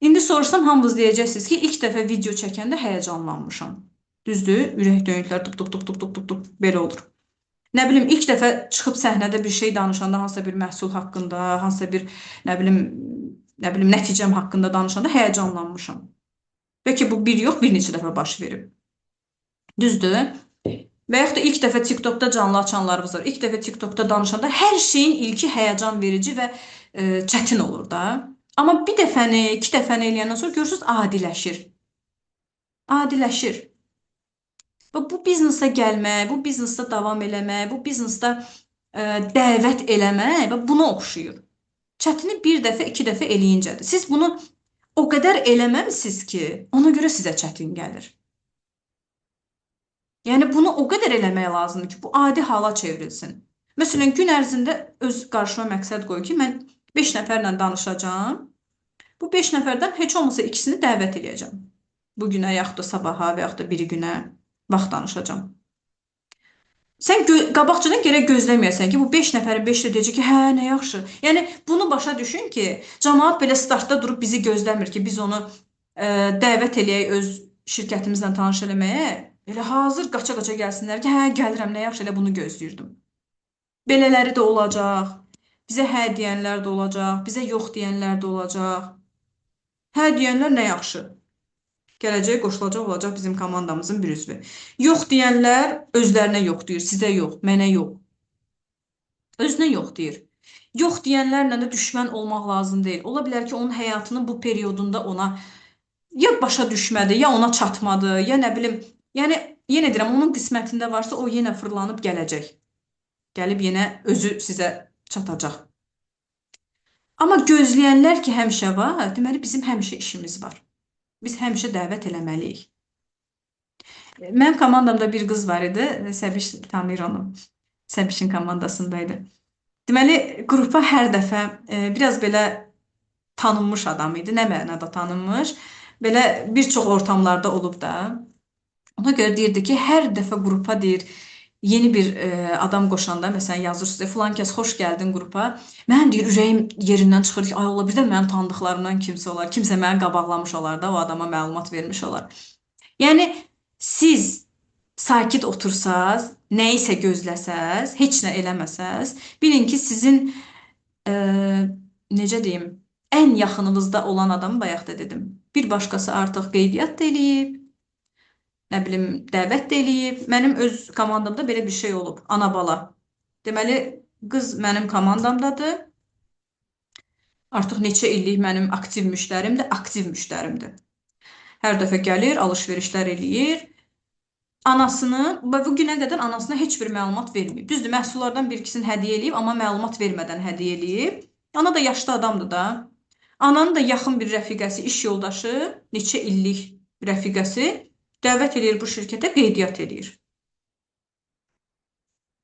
İndi soruşsam hamınız deyəcəksiniz ki, ilk dəfə video çəkəndə həyəcanlanmışam. Düzdür? Ürək döyüntülər tup tup tup tup tup tup tup belə olur. Nə bilim, ilk dəfə çıxıb səhnədə bir şey danışanda, hansısa bir məhsul haqqında, hansısa bir, nə bilim, nəticəm haqqında danışanda həyəcanlanmışam. Bəlkə bu bir yox, bir neçə dəfə baş verib. Düzdür? Və yaxud da ilk dəfə TikTokda canlı açanlarımız var. İlk dəfə TikTokda danışanda hər şeyin ilki həyəcan verici və çətin olur da. Amma bir dəfəni, 2 dəfəni eləyəndən sonra görürsünüz, adiləşir. Adiləşir. Və bu biznesə gəlmək, bu biznesdə davam eləmək, bu biznesdə dəvət eləmək və buna oxşuyur. Çətini bir dəfə, 2 dəfə eləyincədir. Siz bunu o qədər eləməmisiniz ki, ona görə sizə çətin gəlir. Yəni bunu o qədər eləmək lazımdır ki, bu adi hala çevrilsin. Məsələn, gün ərzində öz qarşıma məqsəd qoy ki, mən 5 nəfərlə danışacağam. Bu 5 nəfərdən heç olmasa ikisini dəvət eləyəcəm. Bugünə, yaxud da sabaha və yaxud da biri günə vaxt danışacağam. Sən qabaqcadan gərək gözləməyəsən ki, bu 5 nəfərin 5 də deyəcək ki, hə, nə yaxşı. Yəni, bunu başa düşün ki, camaat belə startda durub bizi gözləmir ki, biz onu dəvət eləyək öz şirkətimizlə tanış eləməyə. Elə hazır qaça-qaça gəlsinlər ki, hə, gəlirəm, nə yaxşı, elə bunu gözləyirdim. Belələri də olacaq, bizə hə deyənlər də olacaq, bizə yox deyənlər də olacaq. Hə deyənlər nə yaxşı. Gələcək qoşulacaq olacaq bizim komandamızın bir üzvü. Yox deyənlər özlərinə yox deyir, sizə yox, mənə yox. Özünə yox deyir. Yox deyənlərlə də düşmən olmaq lazım deyil. Ola bilər ki, onun həyatının bu periodunda ona ya başa düşmədi, ya ona çatmadı, ya nə bilim. Yəni, yenə deyirəm, onun qismətində varsa o yenə fırlanıb gələcək. Gəlib yenə özü sizə çatacaq. Amma gözləyənlər ki, həmişə var, deməli bizim həmişə işimiz var. Biz həmişə dəvət eləməliyik. Mənim komandamda bir qız var idi, Səbiş tanıyır onu. Səbişin komandasındaydı. Deməli, qrupa hər dəfə biraz belə tanınmış adam idi. Nə mənada tanınmış? Belə bir çox ortamlarda olub da. Ona görə deyirdi ki, hər dəfə qrupa deyir, yeni bir adam qoşanda, məsələn, yazırsınız, filan kəs xoş gəldin qrupa. Mənim deyir, ürəyim yerindən çıxır ki, ay Allah, bir də mənim tanıdıqlarımdan kimsə olar, kimsə məni qabaqlamış olar da, o adama məlumat vermiş olar. Yəni, siz sakit otursaz, nəyisə gözləsəz, heç nə eləməsəz, bilin ki, sizin, necə deyim, ən yaxınınızda olan adamı bayaq da dedim. Bir başqası artıq qeydiyyat da eləyib, nə bilim, dəvət də eləyib. Mənim öz komandamda belə bir şey olub, ana-bala. Deməli, qız mənim komandamdadır. Artıq neçə illik mənim aktiv müştərimdir, aktiv müştərimdir. Hər dəfə gəlir, alış-verişlər eləyir. Anasını, və bu günə qədər anasına heç bir məlumat verməyib. Düzdür, məhsullardan bir ikisini hədiyyə eləyib, amma məlumat vermədən hədiyyə eləyib. Ana da yaşlı adamdır da. Ananın da yaxın bir rəfiqəsi, iş yoldaşı, neçə illik rəfiqəsi dəvət eləyir bu şirkətə, qeydiyyat eləyir.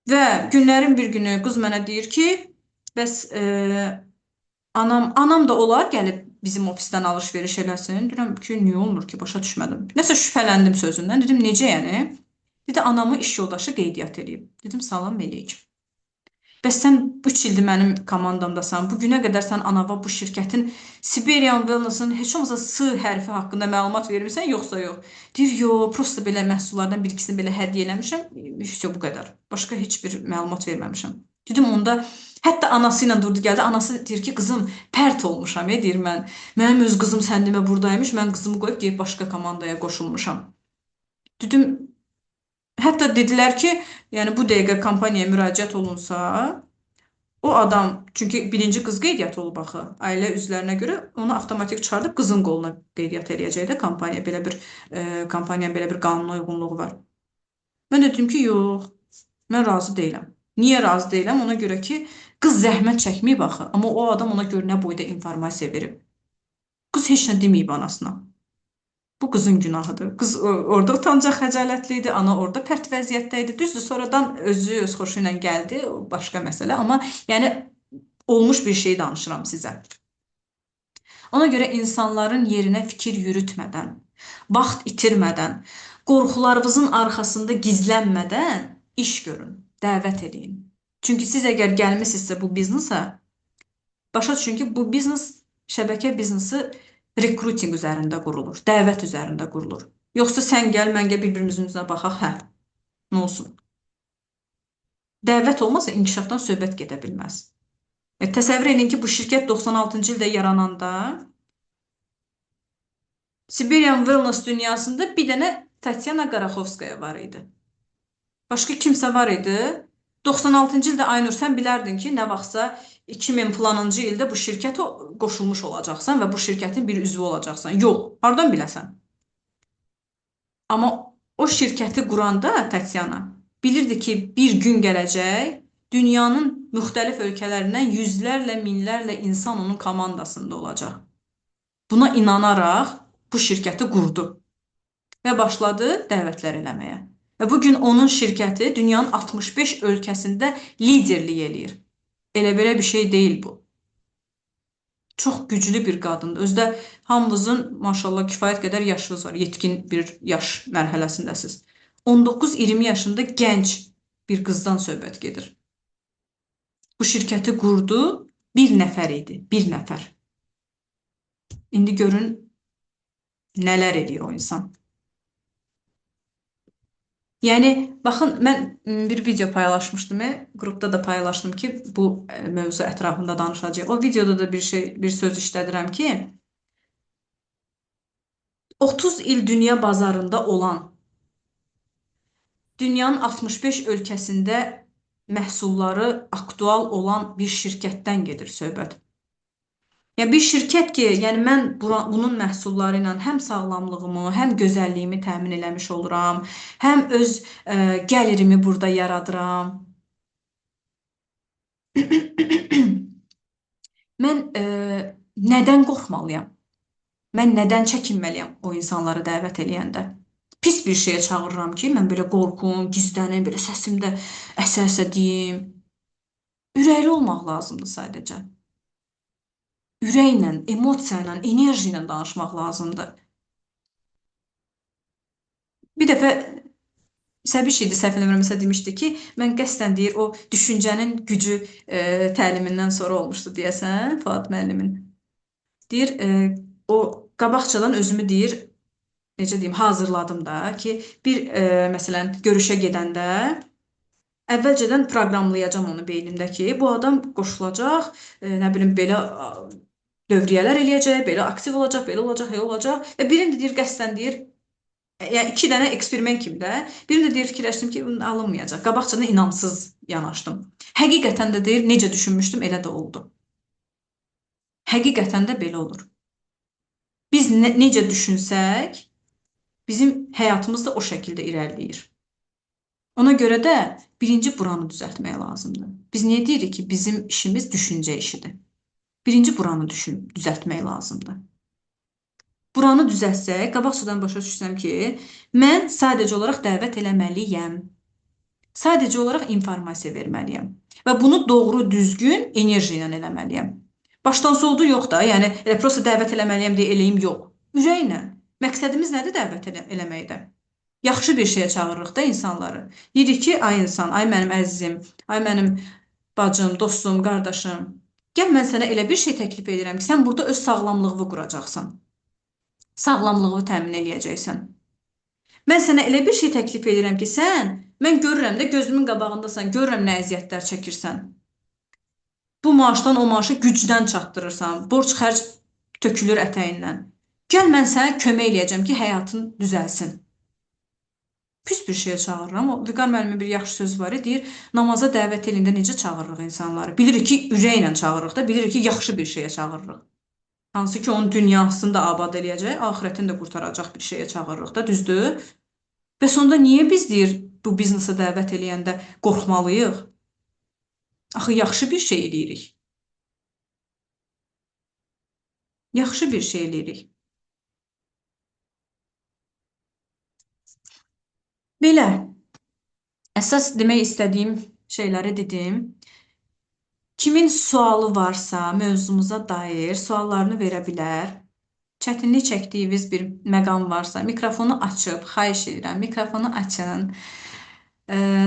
Və günlərin bir günü qız mənə deyir ki, bəs anam da olar gəlib bizim ofisdən alış-veriş eləsin. Deyirəm ki, niyə olmur ki, başa düşmədim. Nəsə şübhələndim sözündən. Dedim, necə yəni? Dedi, anamı iş yoldaşı qeydiyyat eləyib. Dedim, salam eləyik. Bəs sən 3 ildir mənim komandamdasan. Bu günə qədər sən anava bu şirkətin Siberian Wellness-ın heç olmasa S hərfi haqqında məlumat vermirsən, yoxsa yox? Deyir, yox, prosta belə məhsullardan bir ikisini belə hədiyyə eləmişəm. Vəsə bu qədər. Başqa heç bir məlumat verməmişəm. Dedim, onda hətta anası ilə durdu gəldi. Anası deyir ki, qızım, pərt olmuşam, deyir mən. Mənim öz qızım sən demə buradaymış, mən qızımı qoyub gedib başqa komandaya qoşulmuşam. Dedim, hətta dedilər ki, yəni bu dəqiqə kompaniyaya müraciət olunsa, o adam, çünki birinci qız qeydiyyat olub axı, ailə üzvlərinə görə onu avtomatik çıxardıb qızın qoluna qeydiyyat eləyəcək də kompaniya, belə bir kompaniyanın belə bir qanuna uyğunluğu var. Mən dedim ki, yox, mən razı deyiləm. Niyə razı deyiləm? Ona görə ki, qız zəhmət çəkməyib axı, amma o adam ona görə nə boyda informasiya verib. Qız heç nə deməyib anasına. Bu qızın günahıdır. Qız orada utancaq, xəcalətli idi, ana orada pərt vəziyyətdə idi. Düzdür, sonradan özü öz xoşu ilə gəldi, o başqa məsələ. Amma yəni olmuş bir şey danışıram sizə. Ona görə insanların yerinə fikir yürütmədən, vaxt itirmədən, qorxularınızın arxasında gizlənmədən iş görün, dəvət eləyin. Çünki siz əgər gəlmisinizsə bu biznesa, başa düşün ki, bu biznes, şəbəkə biznesi rekrutinq üzərində qurulur, dəvət üzərində qurulur. Yoxsa sən gəl, mən gəl, bir-birimizin üzünə baxaq, hə, nə olsun? Dəvət olmasa inkişafdan söhbət gedə bilməz. Təsəvvür edin ki, bu şirkət 96-cı ildə yarananda Siberian Wellness dünyasında bir dənə Tatyana Qaraxovskaya var idi. Başqa kimsə var idi? 96-cı ildə Aynur, sən bilərdin ki, nə vaxtsa 2000 filanıncı ildə bu şirkətə qoşulmuş olacaqsan və bu şirkətin bir üzvü olacaqsan. Yox, hardan biləsən? Amma o şirkəti quranda Tatyana bilirdi ki, bir gün gələcək, dünyanın müxtəlif ölkələrindən yüzlərlə, minlərlə insan onun komandasında olacaq. Buna inanaraq bu şirkəti qurdu və başladı dəvətlər eləməyə. Və bugün onun şirkəti dünyanın 65 ölkəsində liderlik eləyir. Elə belə bir şey deyil bu. Çox güclü bir qadındır. Özü də hamınızın maşallah kifayət qədər yaşınız var. Yetkin bir yaş mərhələsindəsiniz. 19-20 yaşında gənc bir qızdan söhbət gedir. Bu şirkəti qurdu, bir nəfər idi, bir nəfər. İndi görün nələr eləyir o insan. Yəni, baxın, mən bir video paylaşmışdım, qrupda da paylaşdım ki, bu mövzu ətrafında danışacağıq. O videoda da bir söz işlədirəm ki, 30 il dünya bazarında olan, dünyanın 65 ölkəsində məhsulları aktual olan bir şirkətdən gedir söhbət. Yəni bir şirkət ki, yəni mən bunun məhsulları ilə həm sağlamlığımı, həm gözəlliyimi təmin eləmiş oluram, həm öz gəlirimi burada yaradıram. Mən nədən qorxmalıyam? Mən nədən çəkinməliyəm o insanları dəvət eləyəndə? Pis bir şeyə çağırıram ki, mən belə qorxum, gizlənim, belə səsimdə əsə-əsə deyim. Ürəkli olmaq lazımdır sadəcə. Ürəklə, emosiya ilə, enerji ilə danışmaq lazımdır. Bir dəfə Səbiş idi, səhv eləmirəmsə demişdi ki, mən qəsdən deyir, o düşüncənin gücü təlimindən sonra olmuşdu deyəsən, Fuad müəllimin. Deyir, o qabaqcadan özümü deyir, necə deyim, hazırladım da ki, bir məsələn, görüşə gedəndə əvvəlcədən proqramlayacağam onu beynimdə ki, bu adam qoşulacaq, nə bilim, belə Dövriyyələr eləyəcək, belə aktiv olacaq, belə olacaq, elə olacaq. Və birini də deyir, qəsdən deyir, yəni iki dənə eksperiment kimi də, birini də deyir, fikirləşdim ki, bunun alınmayacaq. Qabaqcadan inamsız yanaşdım. Həqiqətən də deyir, necə düşünmüşdüm, elə də oldu. Həqiqətən də belə olur. Biz necə düşünsək, bizim həyatımız da o şəkildə irəliləyir. Ona görə də birinci buranı düzəltmək lazımdır. Biz niyə deyirik ki, bizim işimiz düşüncə işidir? Birinci buranı düzəltmək lazımdır. Buranı düzəltsək, qabaqcadan başa düşsəm ki, mən sadəcə olaraq dəvət eləməliyəm. Sadəcə olaraq informasiya verməliyəm. Və bunu doğru, düzgün enerji ilə eləməliyəm. Başdan soldu yox da, yəni elə prosta dəvət eləməliyəm deyə eləyim yox. Ürəklə. Məqsədimiz nədir dəvət eləməkdə? Yaxşı bir şeyə çağırırıq da insanları. Deyirik ki, ay insan, ay mənim əzizim, ay mənim bacım, dostum, qardaşım. Gəl mən sənə elə bir şey təklif edirəm ki, sən burada öz sağlamlığını quracaqsan. Sağlamlığını təmin eləyəcəksən. Mən sənə elə bir şey təklif edirəm ki, sən, mən görürəm də gözümün qabağındasan, görürəm nə əziyyətlər çəkirsən. Bu maaşdan o maaşı gücdən çatdırırsan, borc xərc tökülür ətəyindən. Gəl mən sənə kömək eləyəcəm ki, həyatın düzəlsin. Pis bir şeyə çağırıram. O Vüqar müəllimin bir yaxşı sözü var, deyir, namaza dəvət eləyəndə necə çağırırıq insanları? Bilirik ki, ürəklə çağırırıq da, bilirik ki, yaxşı bir şeyə çağırırıq. Hansı ki, onun dünyasını da abad eləyəcək, axirətini də qurtaracaq bir şeyə çağırırıq da, düzdür? Və sonda niyə biz deyir, bu biznesa dəvət eləyəndə qorxmalıyıq? Axı, yaxşı bir şey eləyirik. Yaxşı bir şey eləyirik. Belə, əsas demək istədiyim şeyləri dedim. Kimin sualı varsa mövzumuza dair suallarını verə bilər. Çətinlik çəkdiyiniz bir məqam varsa, mikrofonu açıb, xahiş edirəm, mikrofonu açın,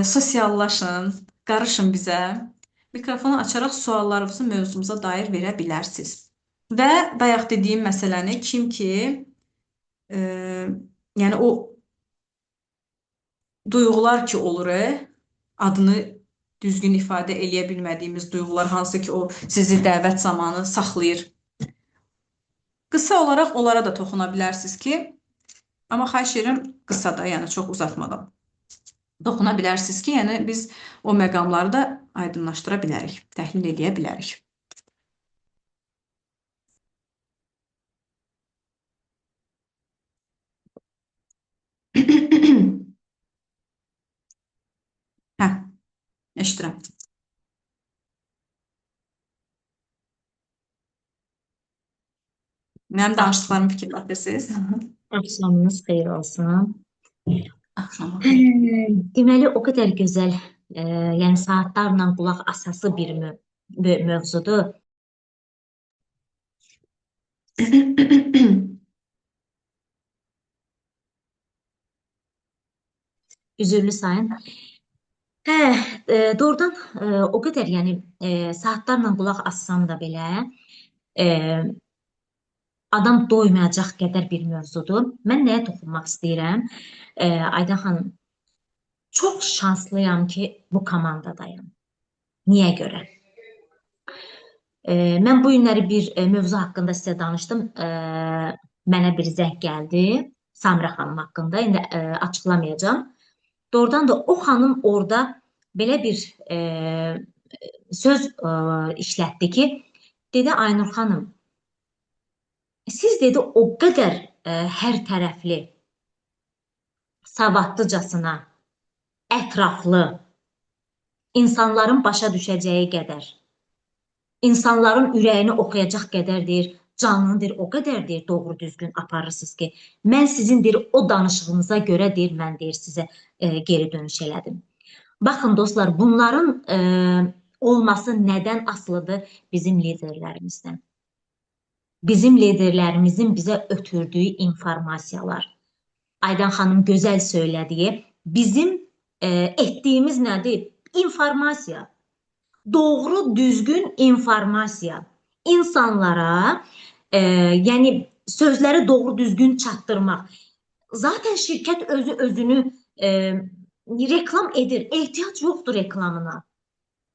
sosiallaşın, qarışın bizə. Mikrofonu açaraq suallarınızı mövzumuza dair verə bilərsiniz. Və bayaq dediyim məsələni kim ki, yəni o duyğular ki olur, adını düzgün ifadə eləyə bilmədiyimiz duyğular, hansı ki o sizi dəvət zamanı saxlayır. Qısa olaraq onlara da toxuna bilərsiniz ki, amma xahiş edirəm qısa da, yəni çox uzatmadan. Toxuna bilərsiniz ki, yəni biz o məqamları da aydınlaşdıra bilərik, təhlil eləyə bilərik. Hə, eşidirəm. Mənim danışdıqlarımı fikirləşirsiniz. Axşamınız xeyir olsun. Axşamın xeyir. Deməli, o qədər gözəl, yəni saatlarla qulaq asası bir mövzudur. Üzürlü sayın. Hə, doğrudan o qədər, yəni saatlarla qulaq assam da belə, adam doymayacaq qədər bir mövzudur. Mən nəyə toxunmaq istəyirəm? Aydan xanım, çox şanslıyam ki, bu komandadayım. Niyə görə? Mən bu günləri bir mövzu haqqında sizə danışdım. Mənə bir zəng gəldi Samirə xanım haqqında. İndi açıqlamayacağam. Doğrudan da o xanım orada belə bir söz işlətdi ki, dedi Aynur xanım, siz dedi o qədər hər tərəfli, savadlıcasına, ətraflı, insanların başa düşəcəyi qədər, insanların ürəyini oxuyacaq qədər deyir, canını deyir, o qədər deyir, doğru düzgün aparırsınız ki, mən sizin deyir, o danışığınıza görə deyir, mən deyir, sizə geri dönüş elədim. Baxın dostlar, bunların olması nədən asılıdır? Bizim liderlərimizdən. Bizim liderlərimizin bizə ötürdüyü informasiyalar. Aydan xanım gözəl söylədiyi, bizim etdiyimiz nədir? İnformasiya. Doğru, düzgün informasiya. İnsanlara, yəni sözləri doğru düzgün çatdırmaq. Zaten şirkət özü özünü reklam edir. Ehtiyac yoxdur reklamına.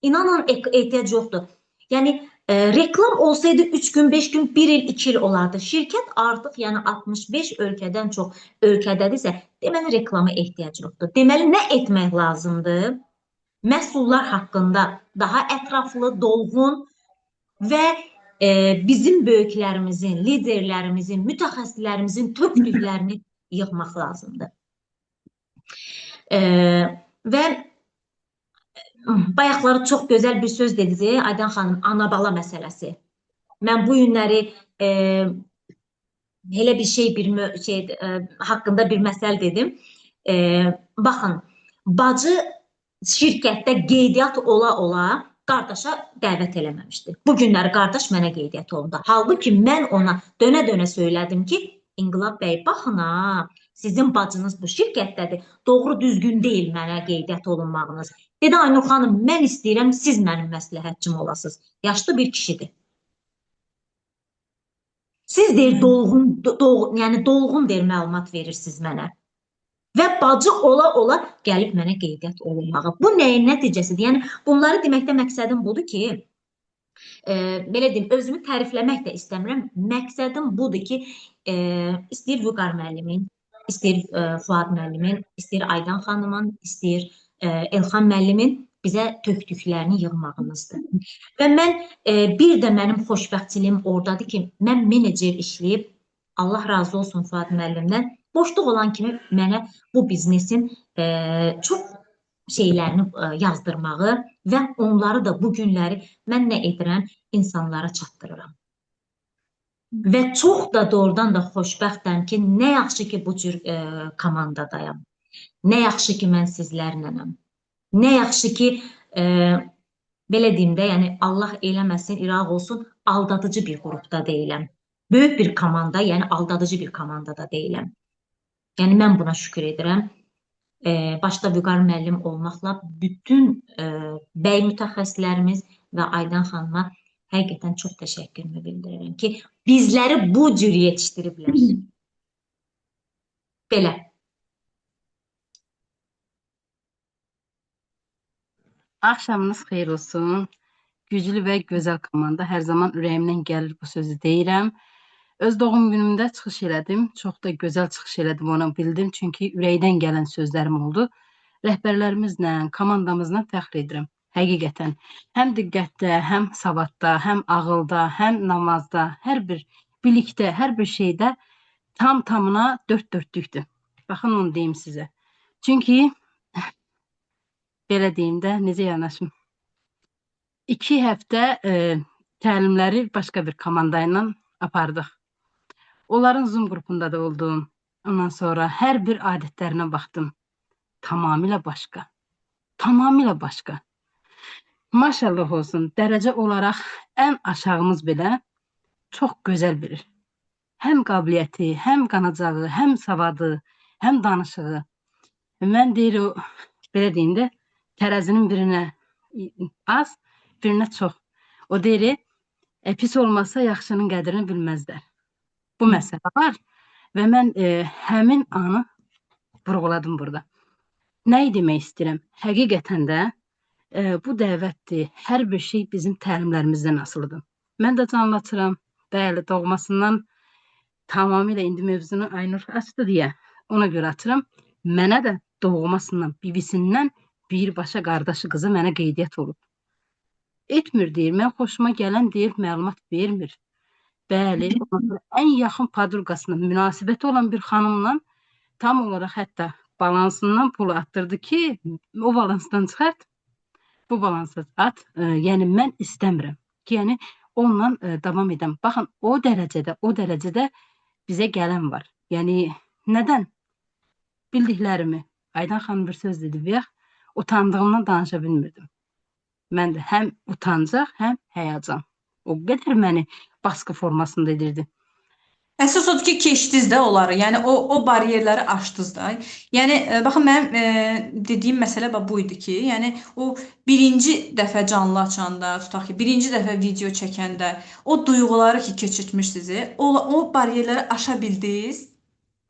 İnanın ehtiyac yoxdur. Yəni Reklam olsaydı 3 gün, 5 gün, 1 il, 2 il olardı. Şirkət artıq, yəni 65 ölkədən çox ölkədədirsə, deməli reklama ehtiyac yoxdur. Deməli nə etmək lazımdır? Məhsullar haqqında daha ətraflı, dolğun və bizim böyüklərimizin, liderlərimizin, mütəxəssislərimizin tökdüklərini yığmaq lazımdır. Və bayaqları çox gözəl bir söz dediniz, Aydan xanım, ana-bala məsələsi. Mən bu günləri elə bir şey, bir şey haqqında bir məsəl dedim. Baxın, bacı şirkətdə qeydiyyat ola-ola qardaşa dəvət eləməmişdi. Bu günləri qardaş mənə qeydiyyat olundu. Halbuki mən ona dönə-dönə söylədim ki, İnqilab bəy, baxın ha, sizin bacınız bu şirkətdədir. Doğru düzgün deyil mənə qeydiyyat olunmağınız. Dedi Aynur xanım, mən istəyirəm siz mənim məsləhətçim olasınız. Yaşlı bir kişidir. Siz deyir dolğun, yəni dolğun deyir məlumat verirsiniz mənə. Və bacı ola-ola gəlib mənə qeydiyyat olunmağı. Bu nəyin nəticəsidir? Yəni bunları deməkdə məqsədim budur ki, belə deyim, özümü tərifləmək də istəmirəm. Məqsədim budur ki, istəyir Vüqar müəllimin, istəyir Fuad müəllimin, istəyir Aydan xanımın, istəyir Elxan müəllimin bizə tökdüklərini yığmağımızdır. Və mən bir də mənim xoşbəxtçiliyim oradadır ki, mən menecer işləyib, Allah razı olsun Fuad müəllimdən, boşluq olan kimi mənə bu biznesin çox şeylərini yazdırmağı və onları da bu günləri mən nə edirəm? İnsanlara çatdırıram. Və çox da doğrudan da xoşbəxtəm ki, nə yaxşı ki bu cür komandadayam. Nə yaxşı ki mən sizlərlənəm. Nə yaxşı ki, belə deyim də, yəni Allah eləməsin, İraq olsun, aldadıcı bir qrupda deyiləm. Böyük bir komanda, yəni aldadıcı bir komandada deyiləm. Yəni mən buna şükür edirəm. Başda Vüqar müəllim olmaqla bütün bəy mütəxəssislərimiz və Aydan xanıma həqiqətən çox təşəkkürümü bildirirəm ki, bizləri bu cür yetişdiriblər. Belə. Axşamınız xeyir olsun. Güclü və gözəl komanda. Hər zaman ürəyimdən gəlir bu sözü deyirəm. Öz doğum günümdə çıxış elədim. Çox da gözəl çıxış elədim, onu bildim. Çünki ürəkdən gələn sözlərim oldu. Rəhbərlərimizlə, komandamızla fəxr edirəm. Həqiqətən. Həm diqqətdə, həm savadda, həm ağılda, həm namazda, hər bir bilikdə, hər bir şeydə tam tamına dörd dörtlükdür. Baxın, onu deyim sizə. Çünki belə deyim də, necə yanaşım? 2 həftə təlimləri başqa bir komanda ilə apardıq. Onların Zoom qrupunda da oldum. Ondan sonra hər bir adətlərinə baxdım. Tamamilə başqa. Tamamilə başqa. Maşallah olsun, dərəcə olaraq ən aşağımız belə çox gözəl bilir. Həm qabiliyyəti, həm qanacağı, həm savadı, həm danışığı. Mən deyir o, belə deyim də, tərəzinin birinə az, birinə çox. O deyir, pis olmasa yaxşının qədrini bilməzlər. Bu məsələ var və mən həmin anı vurğuladım burada. Nəyi demək istəyirəm? Həqiqətən də bu dəvətdir. Hər bir şey bizim təlimlərimizdən asılıdır. Mən də canlı açıram. Bəli, doğmasından tamamilə indi mövzunu Aynur açdı deyə ona görə açıram. Mənə də doğmasından, bibisindən birbaşa qardaşı qızı mənə qeydiyyat olub. Etmir deyir, mən xoşuma gələn deyir, məlumat vermir. Bəli, ən yaxın podruqasına münasibəti olan bir xanımla tam olaraq hətta balansından pulu atdırdı ki, o balansdan çıxart, bu balansa at. Yəni mən istəmirəm ki, yəni onunla davam edəm. Baxın, o dərəcədə, o dərəcədə bizə gələn var. Yəni nədən? Bildiklərimi. Aydan xanım bir söz dedi, bayaq, utandığımdan danışa bilmirdim. Mən də həm utancaq, həm həyəcan. O qədər məni baskı formasında edirdi. Əsas odur ki, keçdiniz də onları. Yəni o bariyerləri aşdınız da. Yəni baxın mənim dediyim məsələ bax bu idi ki, yəni o birinci dəfə canlı açanda, tutaq ki, birinci dəfə video çəkəndə o duyğuları ki keçirtmişsiniz, o bariyerləri aşa bildiniz.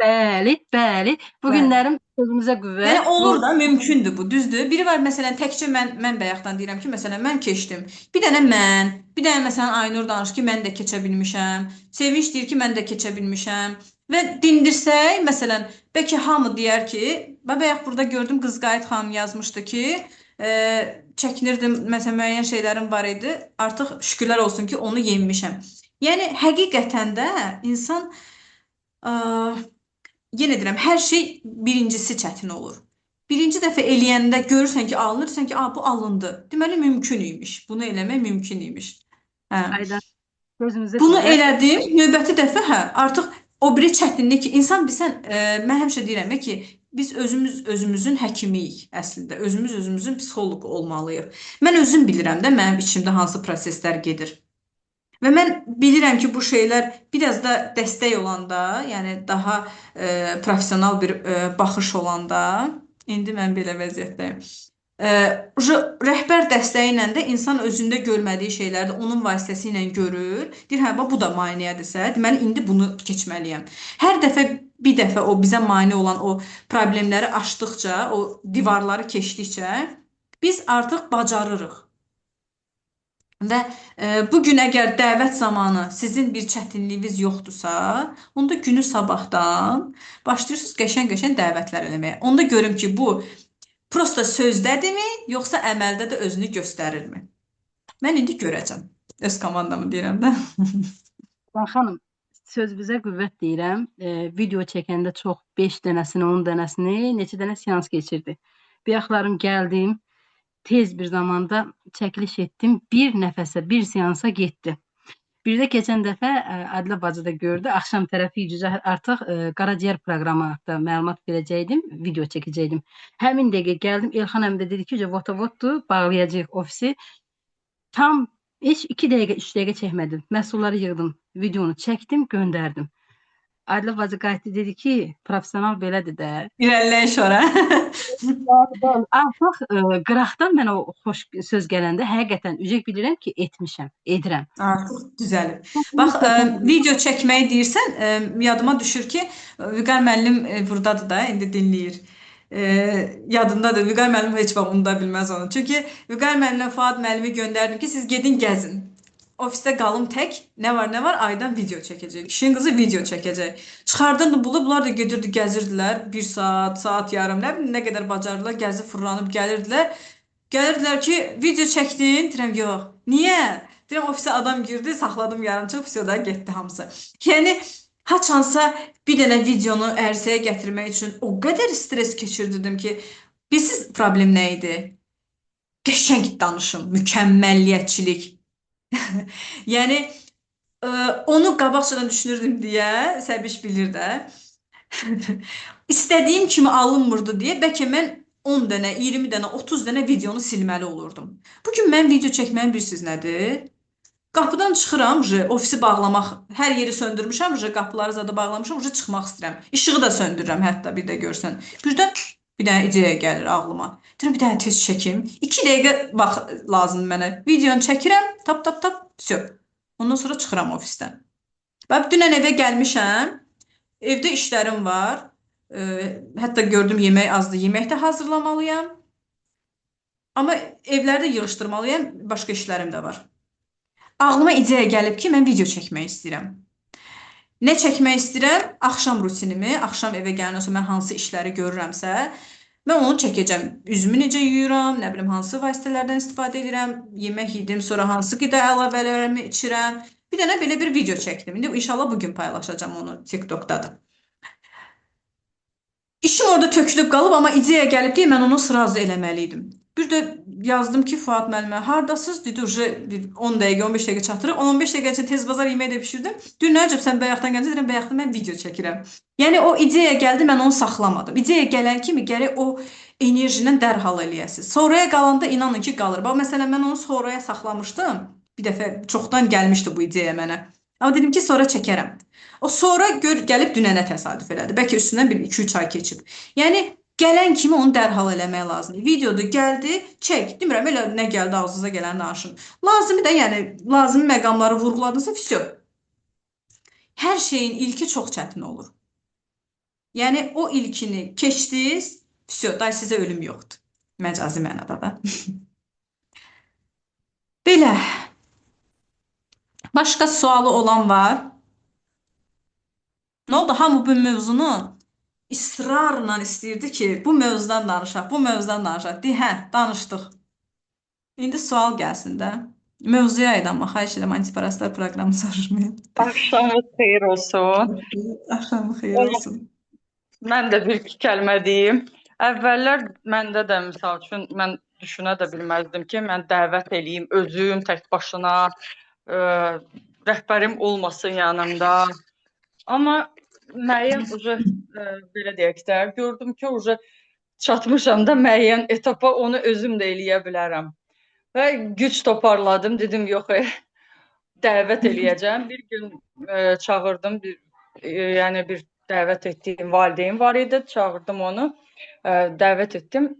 Bəli, bəli. Bu günlərim sözümüzə qüvvət. Yəni olur da, mümkündür bu, düzdür. Biri var məsələn təkcə mən bayaqdan deyirəm ki, məsələn mən keçdim. Bir dənə mən, Bir dənə məsələn Aynur danışır ki, mən də keçə bilmişəm. Sevinç deyir ki, mən də keçə bilmişəm. Və dindirsək, məsələn, bəlkə hamı deyər ki, mən bayaq burada gördüm qız Qayıt xanım yazmışdı ki, e, çəkinirdim, məsələn, müəyyən şeylərim var idi. Artıq şükürlər olsun ki, onu yenmişəm. Yəni həqiqətən də insan ə, yenə deyirəm, hər şey birincisi çətin olur. Birinci dəfə eləyəndə görürsən ki, alınırsan ki, "A, bu alındı." Deməli mümkün imiş. Bunu eləmək mümkün imiş. Hə. Aydan sözünüzə Bunu qüvvət. elədim. Növbəti dəfə hə, artıq o biri çətinlik ki, insan bilsən, mən həmişə deyirəm ki, biz özümüz özümüzün həkimiyik əslində. Özümüz özümüzün psixoloqu olmalıyıq. Mən özüm bilirəm də mənim içimdə hansı proseslər gedir. Və mən bilirəm ki, bu şeylər biraz da dəstək olanda, yəni daha professional bir baxış olanda, indi mən belə vəziyyətdəyim. E, Rəhbər dəstəyi ilə də insan özündə görmədiyi şeyləri də onun vasitəsilə görür. Deyir, hə, bax bu da maneədirsə, deməli indi bunu keçməliyəm. Hər dəfə bir dəfə o bizə mane olan o problemləri aşdıqca, o divarları keçdikcə biz artıq bacarırıq. Və bu gün əgər dəvət zamanı sizin bir çətinliyiniz yoxdursa, onda günü sabahdan başlayırsınız qəşəng-qəşəng dəvətlər eləməyə. Onda görüm ki, bu prosta sözdədirmi, yoxsa əməldə də özünü göstərirmi? Mən indi görəcəm. Öz komandamı deyirəm də. Aydan xanım, sözünüzə qüvvət deyirəm. Video çəkəndə çox 5 dənəsini, 10 dənəsini, neçə dənə seans keçirdi. Bayaqlarım gəldim, tez bir zamanda çəkiliş etdim. Bir nəfəsə, bir seansa getdi. Bir də keçən dəfə Adilə bacı da gördü. Axşam tərəfi cücə artıq qaraciyər proqramı haqqında məlumat verəcəkdim, video çəkəcəkdim. Həmin dəqiqə gəldim, Elxan əmi də dedi ki, vot-votdur, bağlayacağıq ofisi. Tam heç 2 dəqiqə, 3 dəqiqə çəkmədim. Məhsulları yığdım, videonu çəkdim, göndərdim. Adilə bacı qayıtdı, dedi ki, professional belədir də. İrəliləyiş ora. Bəli, bəli. Artıq qıraqdan mənə o xoş söz gələndə həqiqətən ücək bilirəm ki, etmişəm, edirəm. Artıq düzəlib. Bax, video çəkməyi deyirsən, yadıma düşür ki, Vüqar müəllim burdadır da, indi dinləyir. Yadındadır. Vüqar müəllim heç vaxt unuda bilməz onu. Çünki Vüqar müəllimlə Fuad müəllimi göndərdim ki, siz gedin gəzin. Ofisdə qalım tək, nə var nə var, Aydan video çəkəcək. Kişinin qızı video çəkəcək. Çıxardırdı bunu, bunlar da gedirdi, gəzirdilər. Bir saat, saat yarım, nə bilim nə qədər bacardılar, gəzib fırlanıb gəlirdilər. Gəlirdilər ki, video çəkdin? Deyirəm, yox. Niyə? Deyirəm, ofisə adam girdi, saxladım yarımçıq, vəsə da getdi hamısı. Yəni, haçansa bir dənə videonu ərsəyə gətirmək üçün o qədər stres keçirdirdim ki, bilirsiniz problem nə idi? Qəşəng danışım, mükəmməliyyətçilik. Yəni, onu qabaqcadan düşünürdüm deyə, Səbiş bilir də. İstədiyim kimi alınmırdı deyə, bəlkə mən 10 dənə, 20 dənə, 30 dənə videonu silməli olurdum. Bugün mən video çəkməyin bilirsiniz nədir? Qapıdan çıxıram, ofisi bağlamaq, hər yeri söndürmüşəm, qapıları zadı bağlamışam, çıxmaq istəyirəm. İşığı da söndürürəm hətta bir də görsən. Birdən bir dənə ideya gəlir ağlıma. Deyirəm, bir dənə tez çəkim. 2 dəqiqə vaxt lazımdır mənə. Videonu çəkirəm, tap tap tap, vəsə. Ondan sonra çıxıram ofisdən. Bax, dünən evə gəlmişəm. Evdə işlərim var. Hətta gördüm yemək azdır. Yemək də hazırlamalıyam. Amma evləri də yığışdırmalıyam. Başqa işlərim də var. Ağlıma ideya gəlib ki, mən video çəkmək istəyirəm. Nə çəkmək istəyirəm? Axşam rutinimi, axşam evə gələndən sonra mən hansı işləri görürəmsə, mən onu çəkəcəm. Üzümü necə yuyuram, nə bilim hansı vasitələrdən istifadə edirəm, yemək yedim, sonra hansı qida əlavələrimi içirəm. Bir dənə belə bir video çəkdim. İndi inşallah bugün paylaşacağam onu TikTokda da. İşim orada tökülüb qalıb, amma ideya gəlib deyə mən onu sразу eləməli idim. Bir də yazdım ki, Fuad müəllimə, hardasınız? Dedi, uje bir 10 dəqiqə, 15 dəqiqə çatırıq. 10-15 dəqiqə içində tez bazar yemək də bişirdim. Deyir, nə əcəb sən bayaqdan gələcəksən? Deyirəm, bayaqdan mən video çəkirəm. Yəni o ideya gəldi, mən onu saxlamadım. İdeya gələn kimi gərək o enerji ilə dərhal eləyəsiniz. Sonraya qalanda inanın ki, qalır. Bax, məsələn, mən onu sonraya saxlamışdım. Bir dəfə çoxdan gəlmişdi bu ideya mənə. Amma dedim ki, sonra çəkərəm. O sonra gör gəlib dünənə təsadüf elədi. Bəlkə üstündən bir 2-3 ay keçib. Yəni gələn kimi onu dərhal eləmək lazımdır. Videoda gəldi, çək. Demirəm elə nə gəldi ağzınıza gələni danışın. Lazımi də, yəni lazımi məqamları vurğuladınsa, vəsə. Hər şeyin ilki çox çətin olur. Yəni o ilkini keçdiniz, vəsə, day sizə ölüm yoxdur. Məcazi mənada da. Belə. Başqa sualı olan var? Nə oldu? Hamı bu mövzunu israrla istəyirdi ki, bu mövzudan danışaq, bu mövzudan danışaq. Hə, danışdıq. İndi sual gəlsin də. Mövzuya aid amma xahiş edirəm antiparasitlər proqramı soruşmayın. Axşamınız xeyir olsun. Axşamı xeyir olsun. Mən də bir iki kəlmə deyim. Əvvəllər məndə də misal üçün mən düşünə də bilməzdim ki, mən dəvət eləyim özüm tək başına, rəhbərim olmasın yanımda. Amma müəyyən uca belə deyək də, gördüm ki, uca çatmışam da müəyyən etapa, onu özüm də eləyə bilərəm. Və güc toparladım, dedim yox, dəvət eləyəcəm. Bir gün çağırdım, yəni bir dəvət etdiyim valideyn var idi, çağırdım onu, dəvət etdim.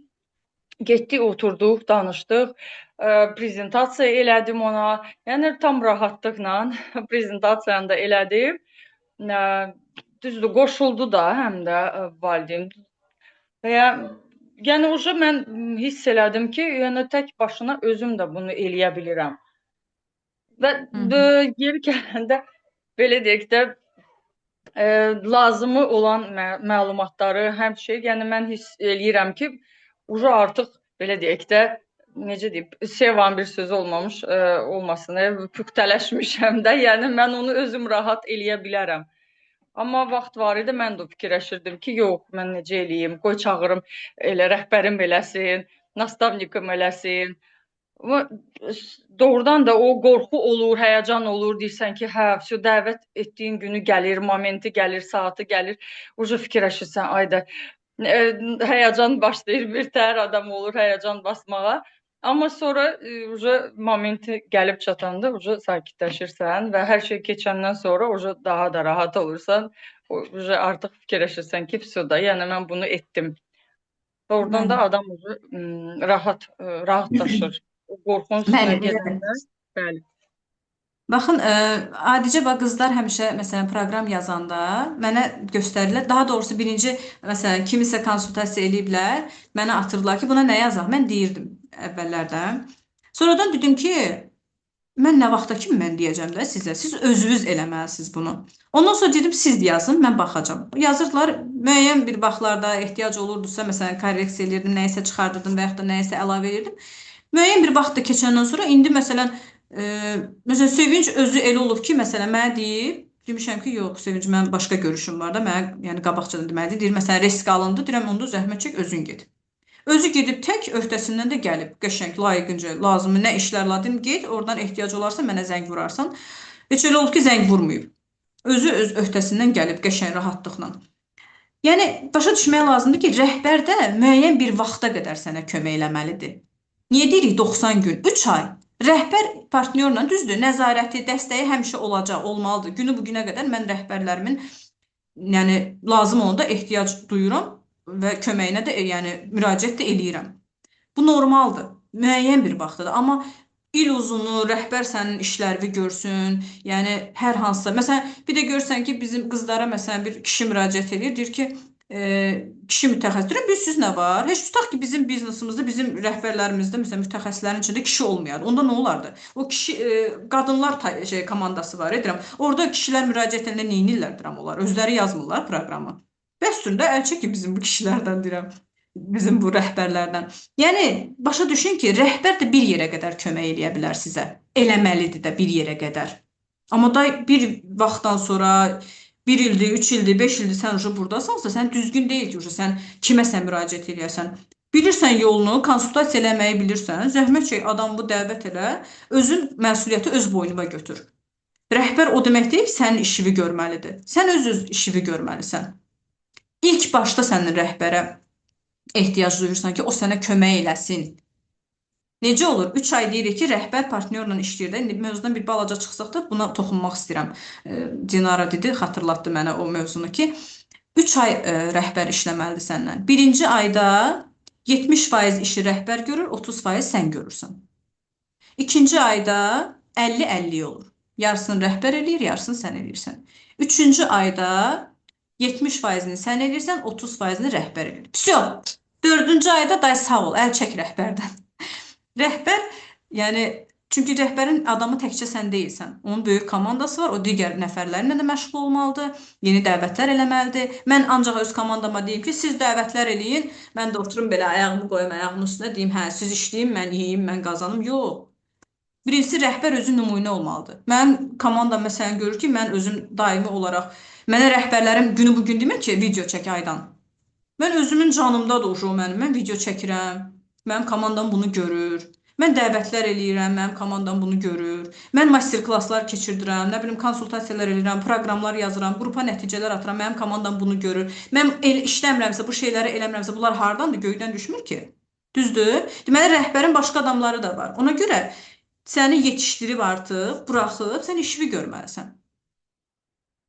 Getdik, oturduq, danışdıq, prezentasiya elədim ona. Yəni tam rahatlıqla prezentasiyanı da elədim. Düzdür, qoşuldu da həm də valideyn. Və ya yəni uca mən hiss elədim ki, yəni tək başına özüm də bunu eləyə bilirəm. Və yeri gələndə belə deyək də lazımı olan məlumatları, hər şey, yəni mən hiss eləyirəm ki, uca artıq belə deyək də, necə deyim, Sevan bir sözü olmamış, olmasın, püxtələşmişəm də, yəni mən onu özüm rahat eləyə bilərəm. Amma vaxt var idi, mən də fikirləşirdim ki, yox, mən necə eləyim, qoy çağırım, elə rəhbərim eləsin, nastavnikim eləsin. Amma doğrudan da o qorxu olur, həyəcan olur, deyirsən ki, hə, vəsə dəvət etdiyin günü gəlir, momenti gəlir, saatı gəlir. Uca fikirləşirsən, ayda həyəcan başlayır, bir təhər adam olur həyəcan basmağa. Amma sonra uca momenti gəlib çatanda uca sakitləşirsən və hər şey keçəndən sonra uca daha da rahat olursan. Uca artıq fikirləşirsən ki, vəsə da, yəni mən bunu etdim. Oradan da adam uca rahatlaşır. O qorxunun üstünə gedəndə, bəli. Baxın, adicə bax qızlar həmişə məsələn proqram yazanda mənə göstərirlər. Daha doğrusu birinci məsələn kimisə konsultasiya eləyiblər, mənə atırdılar ki, buna nə yazaq? Mən deyirdim əvvəllərdə. Sonradan dedim ki, mən nə vaxta kimi mən deyəcəm də sizə. Siz özünüz eləməlisiniz bunu. Ondan sonra dedim siz yazın, mən baxacağam. Yazırdılar, müəyyən bir vaxtlarda ehtiyac olurdusa, məsələn korreksiya eləyirdim, nəyisə çıxardırdım və yaxud da nəyisə əlavə eləyirdim. Müəyyən bir vaxt da keçəndən sonra indi məsələn məsələn Sevinc özü elə olub ki, məsələn mənə deyib, demişəm ki, yox Sevinc mənim başqa görüşüm var da, mənə yəni qabaqcadan deməlidir. Deyir, məsələn risk alındı, deyirəm onda zəhmət çək özün get. Özü gedib tək öhdəsindən də gəlib, qəşəng, layiqincə, lazımı nə işlər lazım, get, oradan ehtiyac olarsa mənə zəng vurarsan. Heç elə olub ki, zəng vurmayıb. Özü öz öhdəsindən gəlib qəşəng rahatlıqla. Yəni başa düşmək lazımdır ki, rəhbər də müəyyən bir vaxta qədər sənə kömək eləməlidir. Niyə deyirik 90 gün, 3 ay? Rəhbər partnyorla düzdür, nəzarəti, dəstəyi həmişə olacaq, olmalıdır. Günü bu günə qədər mən rəhbərlərimin yəni lazım olanda ehtiyac duyuram və köməyinə də yəni müraciət də eləyirəm. Bu normaldır. Müəyyən bir vaxtdadır. Amma il uzunu rəhbər sənin işlərini görsün. Yəni hər hansısa məsələn bir də görürsən ki, bizim qızlara məsələn bir kişi müraciət eləyir, deyir ki, kişi mütəxəssis. Deyirəm, bilirsiniz nə var? Heç tutaq ki, bizim biznesimizdə, bizim rəhbərlərimizdə, məsələn, mütəxəssislərin içində kişi olmayardı. Onda nə olardı? O kişi qadınlar komandası var, edirəm. Orada kişilər müraciət edəndə nə edirlər deyirəm onlar? Özləri yazmırlar proqramı. Bəs də əl çəkin bizim bu kişilərdən deyirəm. Bizim bu rəhbərlərdən. Yəni başa düşün ki, rəhbər də bir yerə qədər kömək eləyə bilər sizə. Eləməlidir də bir yerə qədər. Amma da bir vaxtdan sonra bir ildir, 3 ildir, 5 ildir sən uca buradasansa, sən düzgün deyil ki, uca sən kiməsə müraciət eləyəsən. Bilirsən yolunu, konsultasiya eləməyi bilirsən, zəhmət çək, adamı dəvət elə, özün məsuliyyəti öz boynuna götür. Rəhbər o demək deyil ki, sənin işini görməlidir. Sən öz işini görməlisən. İlk başda sənin rəhbərə ehtiyac duyursan ki, o sənə kömək eləsin. Necə olur? 3 ay deyirik ki, rəhbər partnyorla işləyir də. İndi mövzudan bir balaca çıxsaq da buna toxunmaq istəyirəm. Dinara dedi, xatırlatdı mənə o mövzunu ki, 3 ay rəhbər işləməlidir səndən. Birinci ayda 70% işi rəhbər görür, 30% sən görürsən. İkinci ayda 50-50 olur. Yarısını rəhbər eləyir, yarısını sən eləyirsən. Üçüncü ayda 70%-ni sən eləyirsən, 30%-ni rəhbər eləyir. Vəsyo. Dördüncü ayda day sağ ol, əl çək rəhbərdən. Rəhbər, yəni Çünki rəhbərin adamı təkcə sən deyilsən. Onun böyük komandası var, o digər nəfərlərlə də məşğul olmalıdır, yeni dəvətlər eləməlidir. Mən ancaq öz komandama deyim ki, siz dəvətlər eləyin, mən də oturum belə ayağımı qoyum ayağımın üstünə, deyim, hə, siz işləyin, mən yeyim, mən qazanım. Yox. Birincisi, rəhbər özü nümunə olmalıdır. Mənim komandam məsələn görür ki, mən özüm daimi olaraq, mənə rəhbərlərim günü bugün demir ki, video çək Aydan. Mən özümün canımdadır o mənim. Mən video çəkirəm. Mənim komandam bunu görür. Mən dəvətlər eləyirəm, mənim komandam bunu görür. Mən master-klasslar keçirdirəm, nə bilim konsultasiyalar eləyirəm, proqramlar yazıram, qrupa nəticələr atıram, mənim komandam bunu görür. Mən el işləmirəmsə, bu şeyləri eləmirəmsə, bunlar hardandır? Göydən düşmür ki. Düzdür? Deməli rəhbərin başqa adamları da var. Ona görə səni yetişdirib artıq, buraxıb sən işini görməlisən.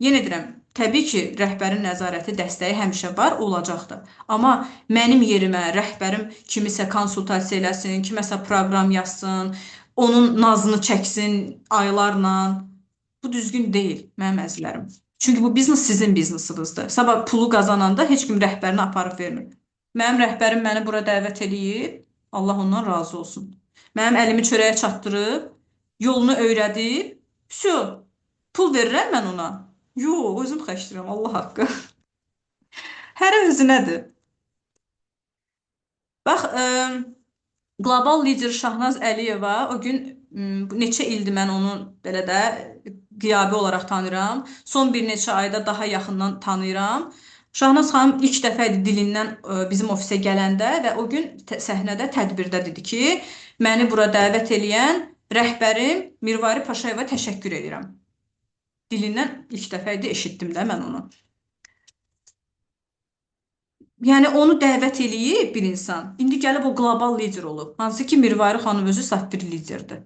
Yenə deyirəm, təbii ki, rəhbərin nəzarəti, dəstəyi həmişə var, olacaq da. Amma mənim yerimə rəhbərim kimisə konsultasiya eləsin, kiməsə proqram yazsın, onun nazını çəksin aylarla. Bu düzgün deyil, mənim əzizlərim. Çünki bu biznes sizin biznesinizdir. Sabah pulu qazananda heç kim rəhbərini aparıb vermir. Mənim rəhbərim məni bura dəvət eləyib, Allah ondan razı olsun. Mənim əlimi çörəyə çatdırıb, yolunu öyrədib, vəsyo, pul verirəm mən ona. Yox, özüm xərcləyirəm, Allah haqqı. Hərə özünədir. Bax, qlobal lider Şahnaz Əliyeva o gün neçə ildir mən onu belə də qiyabi olaraq tanıyıram. Son bir neçə ayda daha yaxından tanıyıram. Şahnaz xanım ilk dəfə idi dilindən bizim ofisə gələndə və o gün səhnədə tədbirdə dedi ki, məni bura dəvət eləyən rəhbərim Mirvari Paşayeva təşəkkür edirəm. Dilindən ilk dəfə idi eşitdim də mən onu. Yəni onu dəvət eləyib bir insan. İndi gəlib o qlobal lider olub. Hansı ki Mirvari xanım özü saf bir liderdir.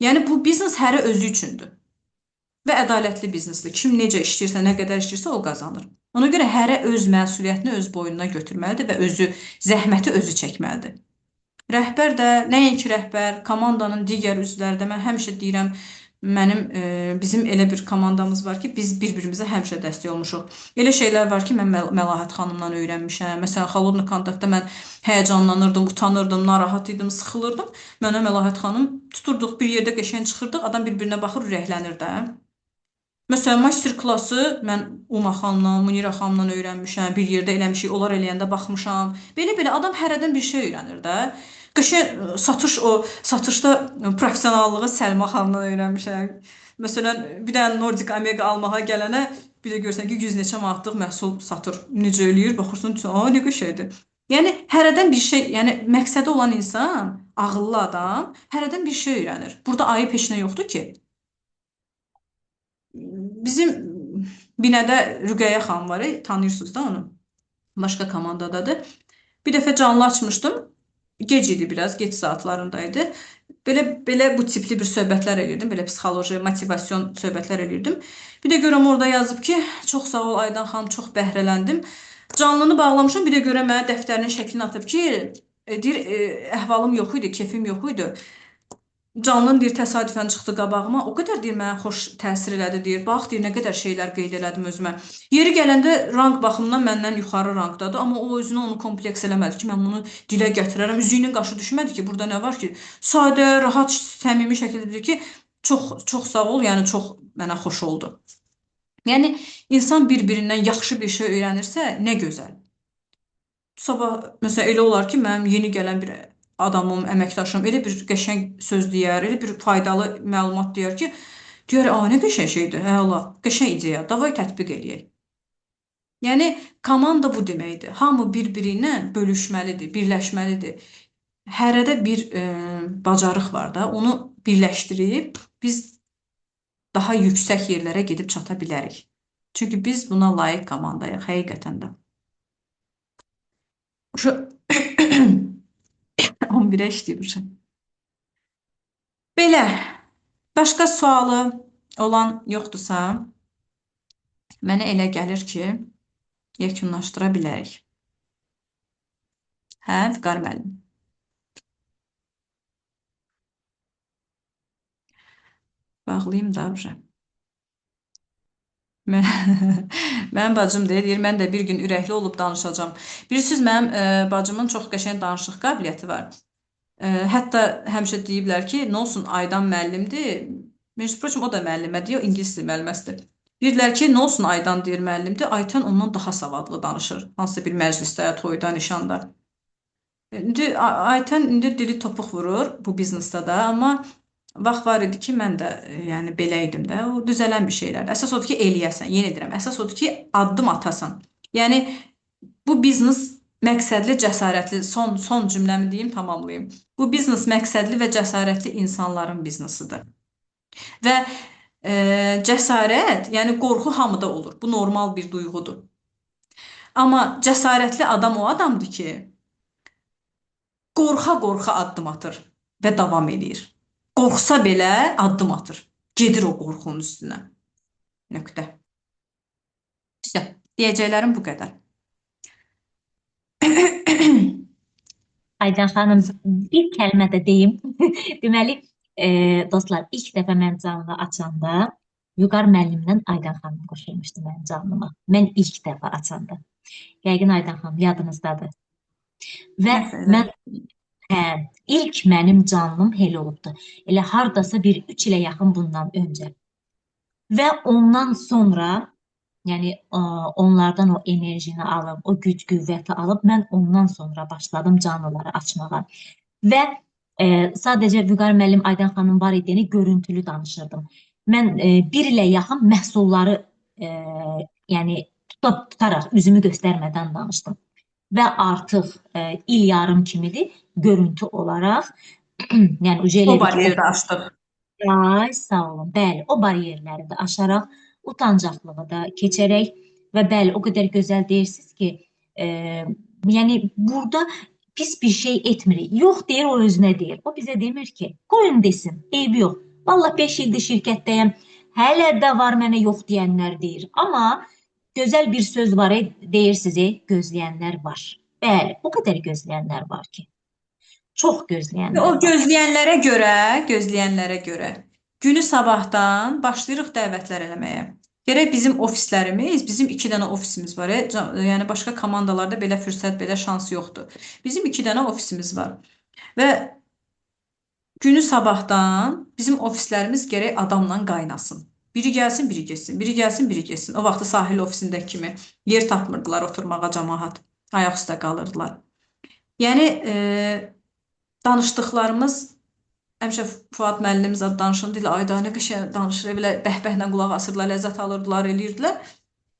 Yəni bu biznes hərə özü üçündür. Və ədalətli biznesdir. Kim necə işləyirsə, nə qədər işləyirsə o qazanır. Ona görə hərə öz məsuliyyətini öz boynuna götürməlidir və özü zəhməti özü çəkməlidir. Rəhbər də, nəinki rəhbər, komandanın digər üzvləri də mən həmişə deyirəm, mənim bizim elə bir komandamız var ki, biz bir-birimizə həmişə dəstək olmuşuq. Elə şeylər var ki, mən Məlahət xanımdan öyrənmişəm. Məsələn, Xolodni kontaktda mən həyəcanlanırdım, utanırdım, narahat idim, sıxılırdım. Mənə Məlahət xanım tuturduq, bir yerdə qəşəng çıxırdıq, adam bir-birinə baxır, ürəklənir də. Məsələn, master-klası mən Uma xanımdan, Munira xanımdan öyrənmişəm, bir yerdə eləmişik, onlar eləyəndə baxmışam. Belə-belə adam hərədən bir şey öyrənir də. Qəşəng satış o satışda professionallığı Səlma xanımdan öyrənmişəm. Məsələn, bir dənə Nordic Omega almağa gələnə bir də görsən ki, 100 neçə manatlıq məhsul satır. Necə eləyir? Baxırsan, a, nə qəşəngdir. Yəni hərədən bir şey, yəni məqsədi olan insan, ağıllı adam hərədən bir şey öyrənir. Burada ayıb heç nə yoxdur ki. Bizim binədə Rüqəyyə xanım var, tanıyırsınız da onu. Başqa komandadadır. Bir dəfə canlı açmışdım. Gec idi biraz, gec saatlarındaydı. Belə bu tipli bir söhbətlər elirdim. Belə psixoloji, motivasyon söhbətlər elirdim. Bir də görürəm orada yazıb ki, çox sağ ol Aydan xanım, çox bəhrələndim. Canlını bağlamışam, bir də görürəm mənə dəftərinin şəklini atıb ki, deyir, əhvalım yox idi, kefim yox idi. Canlının deyir, təsadüfən çıxdı qabağıma. O qədər deyir, mənə xoş təsir elədi deyir. Bax deyir, nə qədər şeylər qeyd elədim özümə. Yeri gələndə rank baxımından məndən yuxarı rankdadır, amma o özünə onu kompleks eləmədi ki, mən bunu dilə gətirərəm. Üzüyünün qaşı düşmədi ki, burada nə var ki? Sadə, rahat, səmimi şəkildə deyir ki, çox çox sağ ol, yəni çox mənə xoş oldu. Yəni insan bir-birindən yaxşı bir şey öyrənirsə, nə gözəl. Sabah məsələn elə olar ki, mənim yeni gələn bir adamım, əməkdaşım elə bir qəşəng söz deyər, elə bir faydalı məlumat deyər ki, deyər, a, nə qəşəng şeydir, əla, qəşəng ideya, davay tətbiq eləyək. Yəni komanda bu deməkdir. Hamı bir-biri ilə bölüşməlidir, birləşməlidir. Hərədə bir bacarıq var da, onu birləşdirib biz daha yüksək yerlərə gedib çata bilərik. Çünki biz buna layiq komandayıq, həqiqətən də. Şu 11-ə işləyirəm. Belə, başqa sualı olan yoxdursa, mənə elə gəlir ki, yekunlaşdıra bilərik. Hə, Vüqar müəllim? Bağlayım da uje. Mənim bacım deyir, mən də bir gün ürəkli olub danışacağam. Bilirsiniz, mənim bacımın çox qəşəng danışıq qabiliyyəti var. Hətta həmişə deyiblər ki, nə olsun Aydan müəllimdir. Mecbur prочим, o da müəllimədir, o ingilis dili müəlliməsidir. Deyirlər ki, nə olsun Aydan deyir müəllimdir. Aytən ondan daha savadlı danışır. Hansısa bir məclisdə, toyda, nişanda. İndi Aytən indi dili topuq vurur bu biznesdə də, amma vaxt var idi ki, mən də yəni belə idim də. O düzələn bir şeylərdir. Əsas odur ki, eləyəsən. Yenə deyirəm, əsas odur ki, addım atasan. Yəni bu biznes məqsədli, cəsarətli, son cümləmi deyim, tamamlayım. Bu biznes məqsədli və cəsarətli insanların biznesidir. Və cəsarət, yəni qorxu hamıda olur. Bu normal bir duyğudur. Amma cəsarətli adam o adamdır ki, qorxa-qorxa addım atır və davam eləyir. Qorxsa belə addım atır. Gedir o qorxunun üstünə. Nöqtə. İşte, deyəcəklərim bu qədər. Aydan xanım, bir kəlmə də deyim. Deməli, dostlar, ilk dəfə mən canlı açanda Vüqar müəllimlə Aydan xanım qoşulmuşdu mənim canlıma. Mən ilk dəfə açanda. Yəqin Aydan xanım yadınızdadır. Və mən ilk mənim canlım elə olubdu. Elə hardasa bir 3 ilə yaxın bundan öncə. Və ondan sonra, yəni onlardan o enerjini alıb, o güc qüvvəti alıb mən ondan sonra başladım canlıları açmağa. Və sadəcə Vüqar müəllim, Aydan xanım var idiyini görüntülü danışırdım. Mən bir ilə yaxın məhsulları yəni tutaraq üzümü göstərmədən danışdım. Və artıq il yarım kimidir görüntü olaraq, yəni uca O bariyeri də aşdıq. Ay, sağ olun. Bəli, o bariyerləri də aşaraq, utancaqlığı da keçərək və bəli, o qədər gözəl deyirsiniz ki, yəni burada pis bir şey etmirik. Yox deyir, o özünə deyir. O bizə demir ki, qoyun desin, eybi yox. Vallah 5 ildir şirkətdəyəm, hələ də var mənə yox deyənlər deyir. Amma gözəl bir söz var, deyirsiniz, gözləyənlər var. Bəli, o qədər gözləyənlər var ki. Çox gözləyənlər O var. gözləyənlərə görə günü sabahdan başlayırıq dəvətlər eləməyə. Gərək bizim ofislərimiz, bizim 2 dənə ofisimiz var. Yəni başqa komandalarda belə fürsət, belə şans yoxdur. Bizim 2 dənə ofisimiz var. Və günü sabahdan bizim ofislərimiz gərək adamla qaynasın. Biri gəlsin, biri getsin. Biri gəlsin, biri getsin. O vaxtı sahil ofisindəki kimi yer tapmırdılar oturmağa camaat. Ayaq üstə qalırdılar. Yəni danışdıqlarımız həmişə Fuad müəllim zad danışan deyir, ay da nə qəşəng danışır, belə bəhbəhlə qulaq asırdılar, ləzzət alırdılar, eləyirdilər.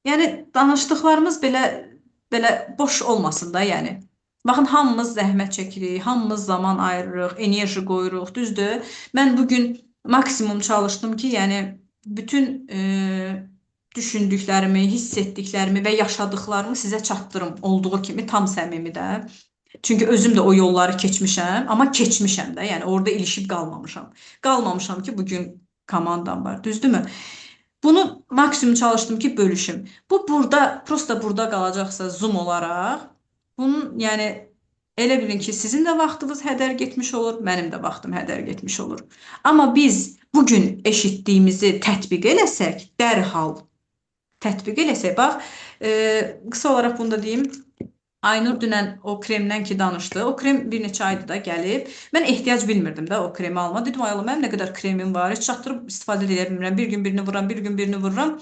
Yəni danışdıqlarımız belə boş olmasın da, yəni. Baxın, hamımız zəhmət çəkirik, hamımız zaman ayırırıq, enerji qoyuruq, düzdür? Mən bugün maksimum çalışdım ki, yəni bütün düşündüklərimi, hiss etdiklərimi və yaşadıklarımı sizə çatdırım olduğu kimi tam səmimi də. Çünki özüm də o yolları keçmişəm, amma keçmişəm də, yəni orada ilişib qalmamışam. Qalmamışam ki, bugün komandam var, düzdürmü? Bunu maksimum çalışdım ki, bölüşüm. Bu burada, prosta burada qalacaqsa Zoom olaraq, bunun yəni elə bilin ki, sizin də vaxtınız hədər getmiş olur, mənim də vaxtım hədər getmiş olur. Amma biz bugün eşitdiyimizi tətbiq eləsək, dərhal tətbiq eləsək, bax, qısa olaraq bunu da deyim. Aynur dünən o kremdən ki danışdı. O krem bir neçə aydır da gəlib. Mən ehtiyac bilmirdim də o kremi alma. Dedim ay Allah, mənim nə qədər kremim var. Heç çatdırıb istifadə edə bilmirəm. Bir gün birini vururam, bir gün birini vururam.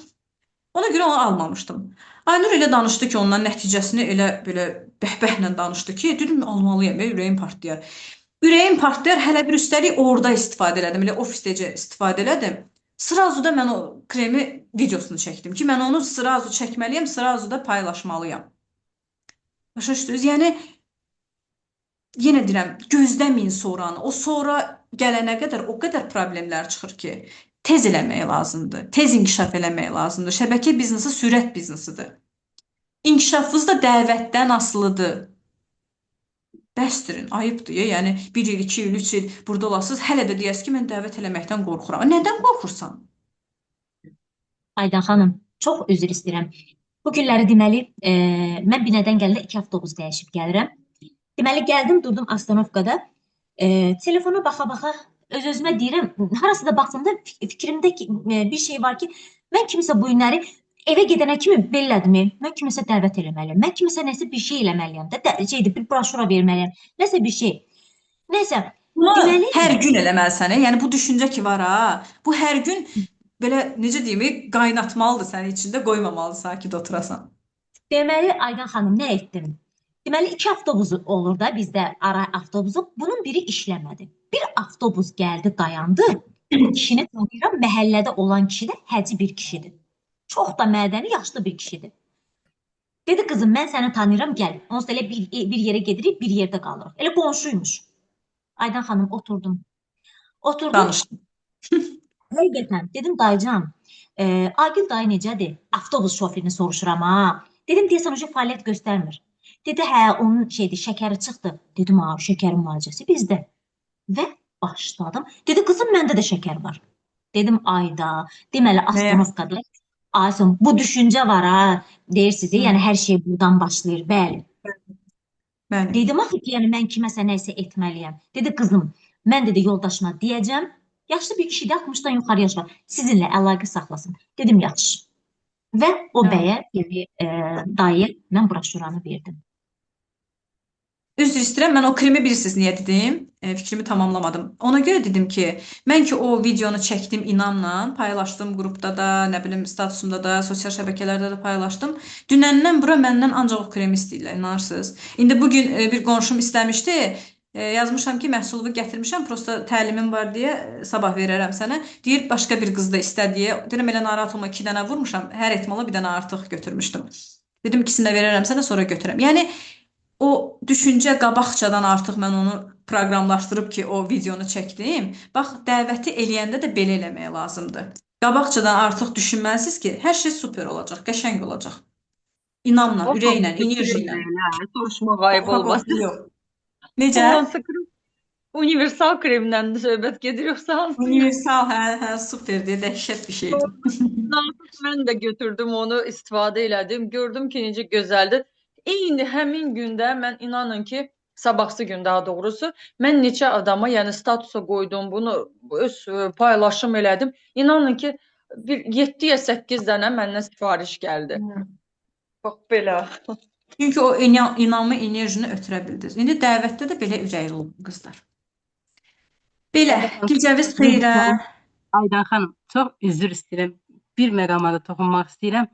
Ona görə onu almamışdım. Aynur elə danışdı ki, ondan nəticəsini elə belə bəhbəhlə danışdı ki, dedim almalıyam, ürəyim partlayar. Ürəyim partlayar, hələ bir üstəlik orada istifadə elədim, elə ofisdəcə istifadə elədim. Sırazu da mən o kremi videosunu çəkdim ki, mən onu sırazu çəkməliyəm, sırazu da paylaşmalıyam. Başa düşdünüz? Yəni yenə deyirəm, gözləməyin sonranı. O sonra gələnə qədər o qədər problemlər çıxır ki, tez eləmək lazımdır. Tez inkişaf eləmək lazımdır. Şəbəkə biznesi sürət biznesidir. İnkişafınız da dəvətdən asılıdır. Bəsdirin, ayıbdır. Yəni 1 il, 2 il, 3 il burada olasınız, hələ də deyəsiniz ki, mən dəvət eləməkdən qorxuram. Nədən qorxursan? Aydan xanım, çox üzr istəyirəm. Bu günləri deməli, mən Binədən gələndə 2 avtobus dəyişib gəlirəm. Deməli, gəldim, durdum Astanovkada. Telefona baxa-baxa öz-özümə deyirəm, harasa da baxsam da fikrimdə ki, bir şey var ki, mən kimisə bu günləri evə gedənə kimi belədimi, mən kimisə dəvət eləməliyəm, mən kimisə nəsə bir şey eləməliyəm də, şeydir, bir broşura verməliyəm, nəsə bir şey. Nəysə, Bunu deməli hər gün eləməlisən. Yəni bu düşüncə ki var ha, bu hər gün belə necə deyim, qaynatmalıdır səni içində, qoymamalı sakit oturasan. Deməli Aydan xanım nə etdim? Deməli iki avtobus olur da bizdə ara avtobusu. Bunun biri işləmədi. Bir avtobus gəldi, dayandı. Bu kişini tanıyıram, məhəllədə olan kişi də həci bir kişidir. Çox da mədəni, yaşlı bir kişidir. Dedi qızım, mən səni tanıyıram, gəl. Onsuz da elə bir yerə gedirik, bir yerdə qalırıq. Elə qonşuymuş. Aydan xanım oturdum. Oturdum. Danışdım. Həqiqətən dedim dayıcan, Agil dayı necədir? Avtobus şoferini soruşuram ha. Dedim deyəsən o fəaliyyət göstərmir. Dedi hə, onun şeydi, şəkəri çıxdı. Dedim ha, şəkərin müalicəsi bizdə. Və başladım. Dedi qızım məndə də şəkər var. Dedim ayda. Deməli astanovkada. Aysun, bu düşüncə var ha, deyirsiniz, yəni hər şey buradan başlayır. Bəli. Bəli. Dedim axı ki, yəni mən kiməsə nəsə etməliyəm. Dedi qızım, mən dedi yoldaşıma deyəcəm. Yaşlı bir kişidir, 60-dan yuxarı yaş var. Sizinlə əlaqə saxlasın. Dedim yaxşı. Və o bəyə, yəni dayıya mən broşüranı verdim. Üzr istəyirəm, mən o kremi bilirsiniz niyə dedim? Fikrimi tamamlamadım. Ona görə dedim ki, mən ki o videonu çəkdim inamla, paylaşdım qrupda da, nə bilim statusumda da, sosial şəbəkələrdə də paylaşdım. Dünəndən bura məndən ancaq o kremi istəyirlər, inanırsınız. İndi bu gün bir qonşum istəmişdi. Yazmışam ki, məhsulumu gətirmişəm, prosta təlimim var deyə sabah verərəm sənə. Deyir, başqa bir qız da istədiyə. Deyirəm, elə narahat olma, 2 dənə vurmuşam. Hər ehtimala bir dənə artıq götürmüşdüm. Dedim, ikisini də verərəm sənə, sonra götürəm. Yəni o düşüncə qabaqcadan artıq mən onu proqramlaşdırıb ki, o videonu çəkdim. Bax, dəvəti eləyəndə də belə eləmək lazımdır. Qabaqcadan artıq düşünməlisiniz ki, hər şey super olacaq, qəşəng olacaq. İnamla, ürəklə, enerji ilə. Soruşmaq ayıb olmaz. Yox. Necə? Hansı krem? Universal kremdən söhbət gedir yoxsa hansı? Universal, hə, hə, superdir, dəhşət bir şeydir. Mən də götürdüm onu, istifadə elədim. Gördüm ki, necə gözəldir. Eyni həmin gündə mən inanın ki, sabahsı gün daha doğrusu, mən neçə adama, yəni statusa qoydum, bunu öz paylaşım elədim. İnanın ki, bir 7 ya 8 dənə məndən sifariş gəldi. Bax belə. Çünki o inamı, enerjini ötürə bildiniz. İndi dəvətdə də belə ürəkli olun qızlar. Belə, gecəniz xeyrə. Aydan xanım, çox üzr istəyirəm. Bir məqama da toxunmaq istəyirəm.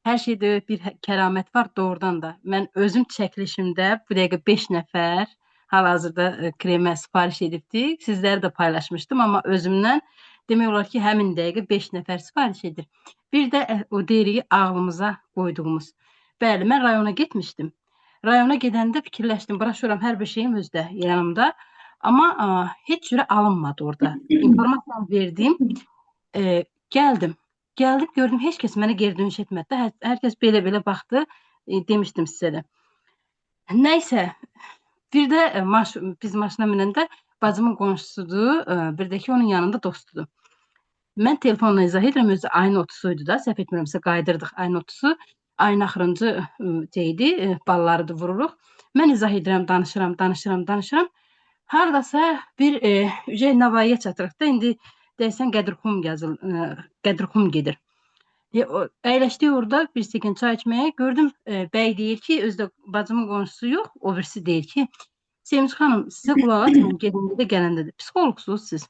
Hər şeydə bir kəramət var doğrudan da. Mən özüm çəkilişimdə bu dəqiqə 5 nəfər hal-hazırda kremə sifariş edibdik. Sizləri də paylaşmışdım, amma özümdən demək olar ki, həmin dəqiqə 5 nəfər sifariş edir. Bir də o deyirik ağlımıza qoyduğumuz. Bəli, mən rayona getmişdim. Rayona gedəndə fikirləşdim, broşuram hər bir şeyim özdə yanımda. Amma heç cürə alınmadı orada. İnformasiyanı verdim, gəldim. Gəldim, gördüm, heç kəs mənə geri dönüş etmədi. Hər kəs belə-belə baxdı, demişdim sizə də. Nəysə, bir də biz maşına minəndə bacımın qonşusudur, bir də ki, onun yanında dostudur. Mən telefonla izah edirəm, özü ayın 30-u idi da, səhv etmirəmsə qayıdırdıq ayın 30-u. Ayın axırıncı şeydi, balları da vururuq. Mən izah edirəm, danışıram, danışıram, danışıram. Hardasa bir Ücey Navayiyə çatırıq da, indi deyəsən Qədirxum yazıl, Qədirxum gedir. Əyləşdik orada bir stəkan çay içməyə. Gördüm, bəy deyir ki, özü də bacımın qonşusu yox, o birisi deyir ki, Sevinç xanım, sizə qulaq asmıram, gedəndə də gələndə də. Psixoloqsunuz siz.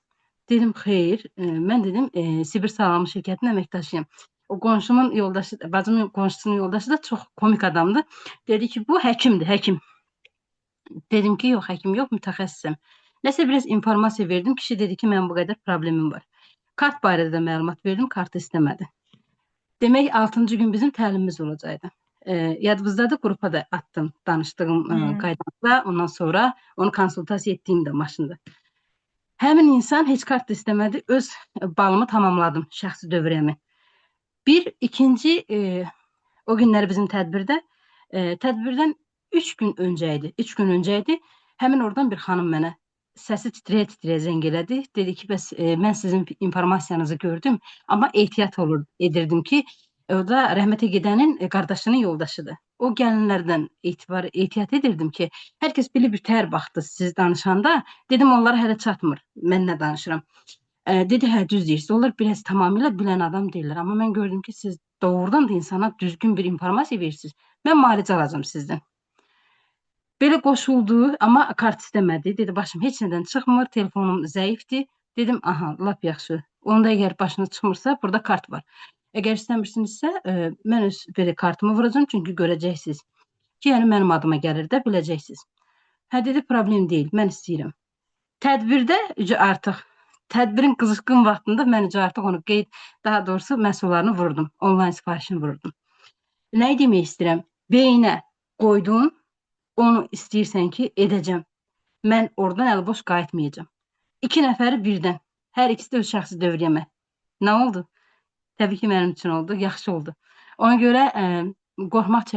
Dedim, xeyr, mən dedim, Sibir Sağlamlıq şirkətinin əməkdaşıyam. O qonşumun yoldaşı, bacımın qonşusunun yoldaşı da çox komik adamdır. Dedi ki, bu həkimdir, həkim. Dedim ki, yox, həkim yox, mütəxəssisəm. Nəsə biraz informasiya verdim. Kişi dedi ki, mənim bu qədər problemim var. Kart barədə də məlumat verdim, kartı istəmədi. Demək, 6-cı gün bizim təlimimiz olacaqdı. Yadınızdadır, qrupa da attım danışdığım qaydada. Ondan sonra onu konsultasiya etdiyim də maşında. Həmin insan heç kart da istəmədi. Öz balımı tamamladım, şəxsi dövrəmi. Bir, ikinci, o günləri bizim tədbirdə, tədbirdən 3 gün öncə idi. 3 gün öncə idi. Həmin oradan bir xanım mənə səsi titrəyə-titrəyə zəng elədi. Dedi ki, bəs mən sizin informasiyanızı gördüm, amma ehtiyat olur edirdim ki, o da rəhmətə gedənin qardaşının yoldaşıdır. O gəlinlərdən ehtiyat edirdim ki, hər kəs belə bir tər baxdı siz danışanda. Dedim, onlara hələ çatmır. Mən nə danışıram. Dedi, hə, düz deyirsiniz. Onlar biraz tamamilə bilən adam deyirlər. Amma mən gördüm ki, siz doğrudan da insana düzgün bir informasiya verirsiniz. Mən müalicə alacağam sizdən. Belə qoşuldu, amma kart istəmədi. Dedi, başım heç nədən çıxmır, telefonum zəifdir. Dedim, aha, lap yaxşı. Onda əgər başınız çıxmırsa, burada kart var. Əgər istəmirsinizsə, mən öz belə kartımı vuracağam, çünki görəcəksiniz ki, yəni mənim adıma gəlir də, biləcəksiniz. Hə, dedi, problem deyil, mən istəyirəm. Tədbirdə artıq, tədbirin qızışqın vaxtında mən artıq onu qeyd, daha doğrusu məhsullarını vurdum, onlayn sifarişini vurdum. Nə demək istəyirəm? Beyinə qoydun, onu istəyirsən ki, edəcəm. Mən oradan əliboş qayıtmayacağam. 2 nəfəri birdən, hər ikisi də öz şəxsi dövriyyəmə. Nə oldu? Təbii ki, mənim üçün oldu, yaxşı oldu. Ona görə qorxmaq,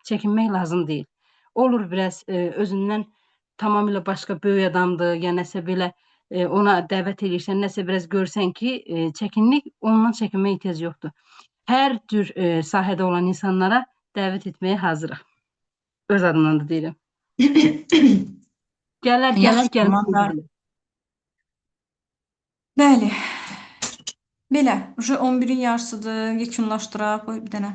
çəkinmək lazım deyil. Olur biraz özündən tamamilə başqa böyük adamdır, ya nəsə belə ona dəvət edirsən, nəsə biraz görsən ki, çəkinlik, ondan çəkinməyə ehtiyac yoxdur. Hər cür sahədə olan insanlara dəvət etməyə hazırıq. Öz adımdan da deyirəm. Gələr, gələr, gələr. Bəli. Belə, 11-in yarısıdır, yekunlaşdıraq. Qoy bir dənə.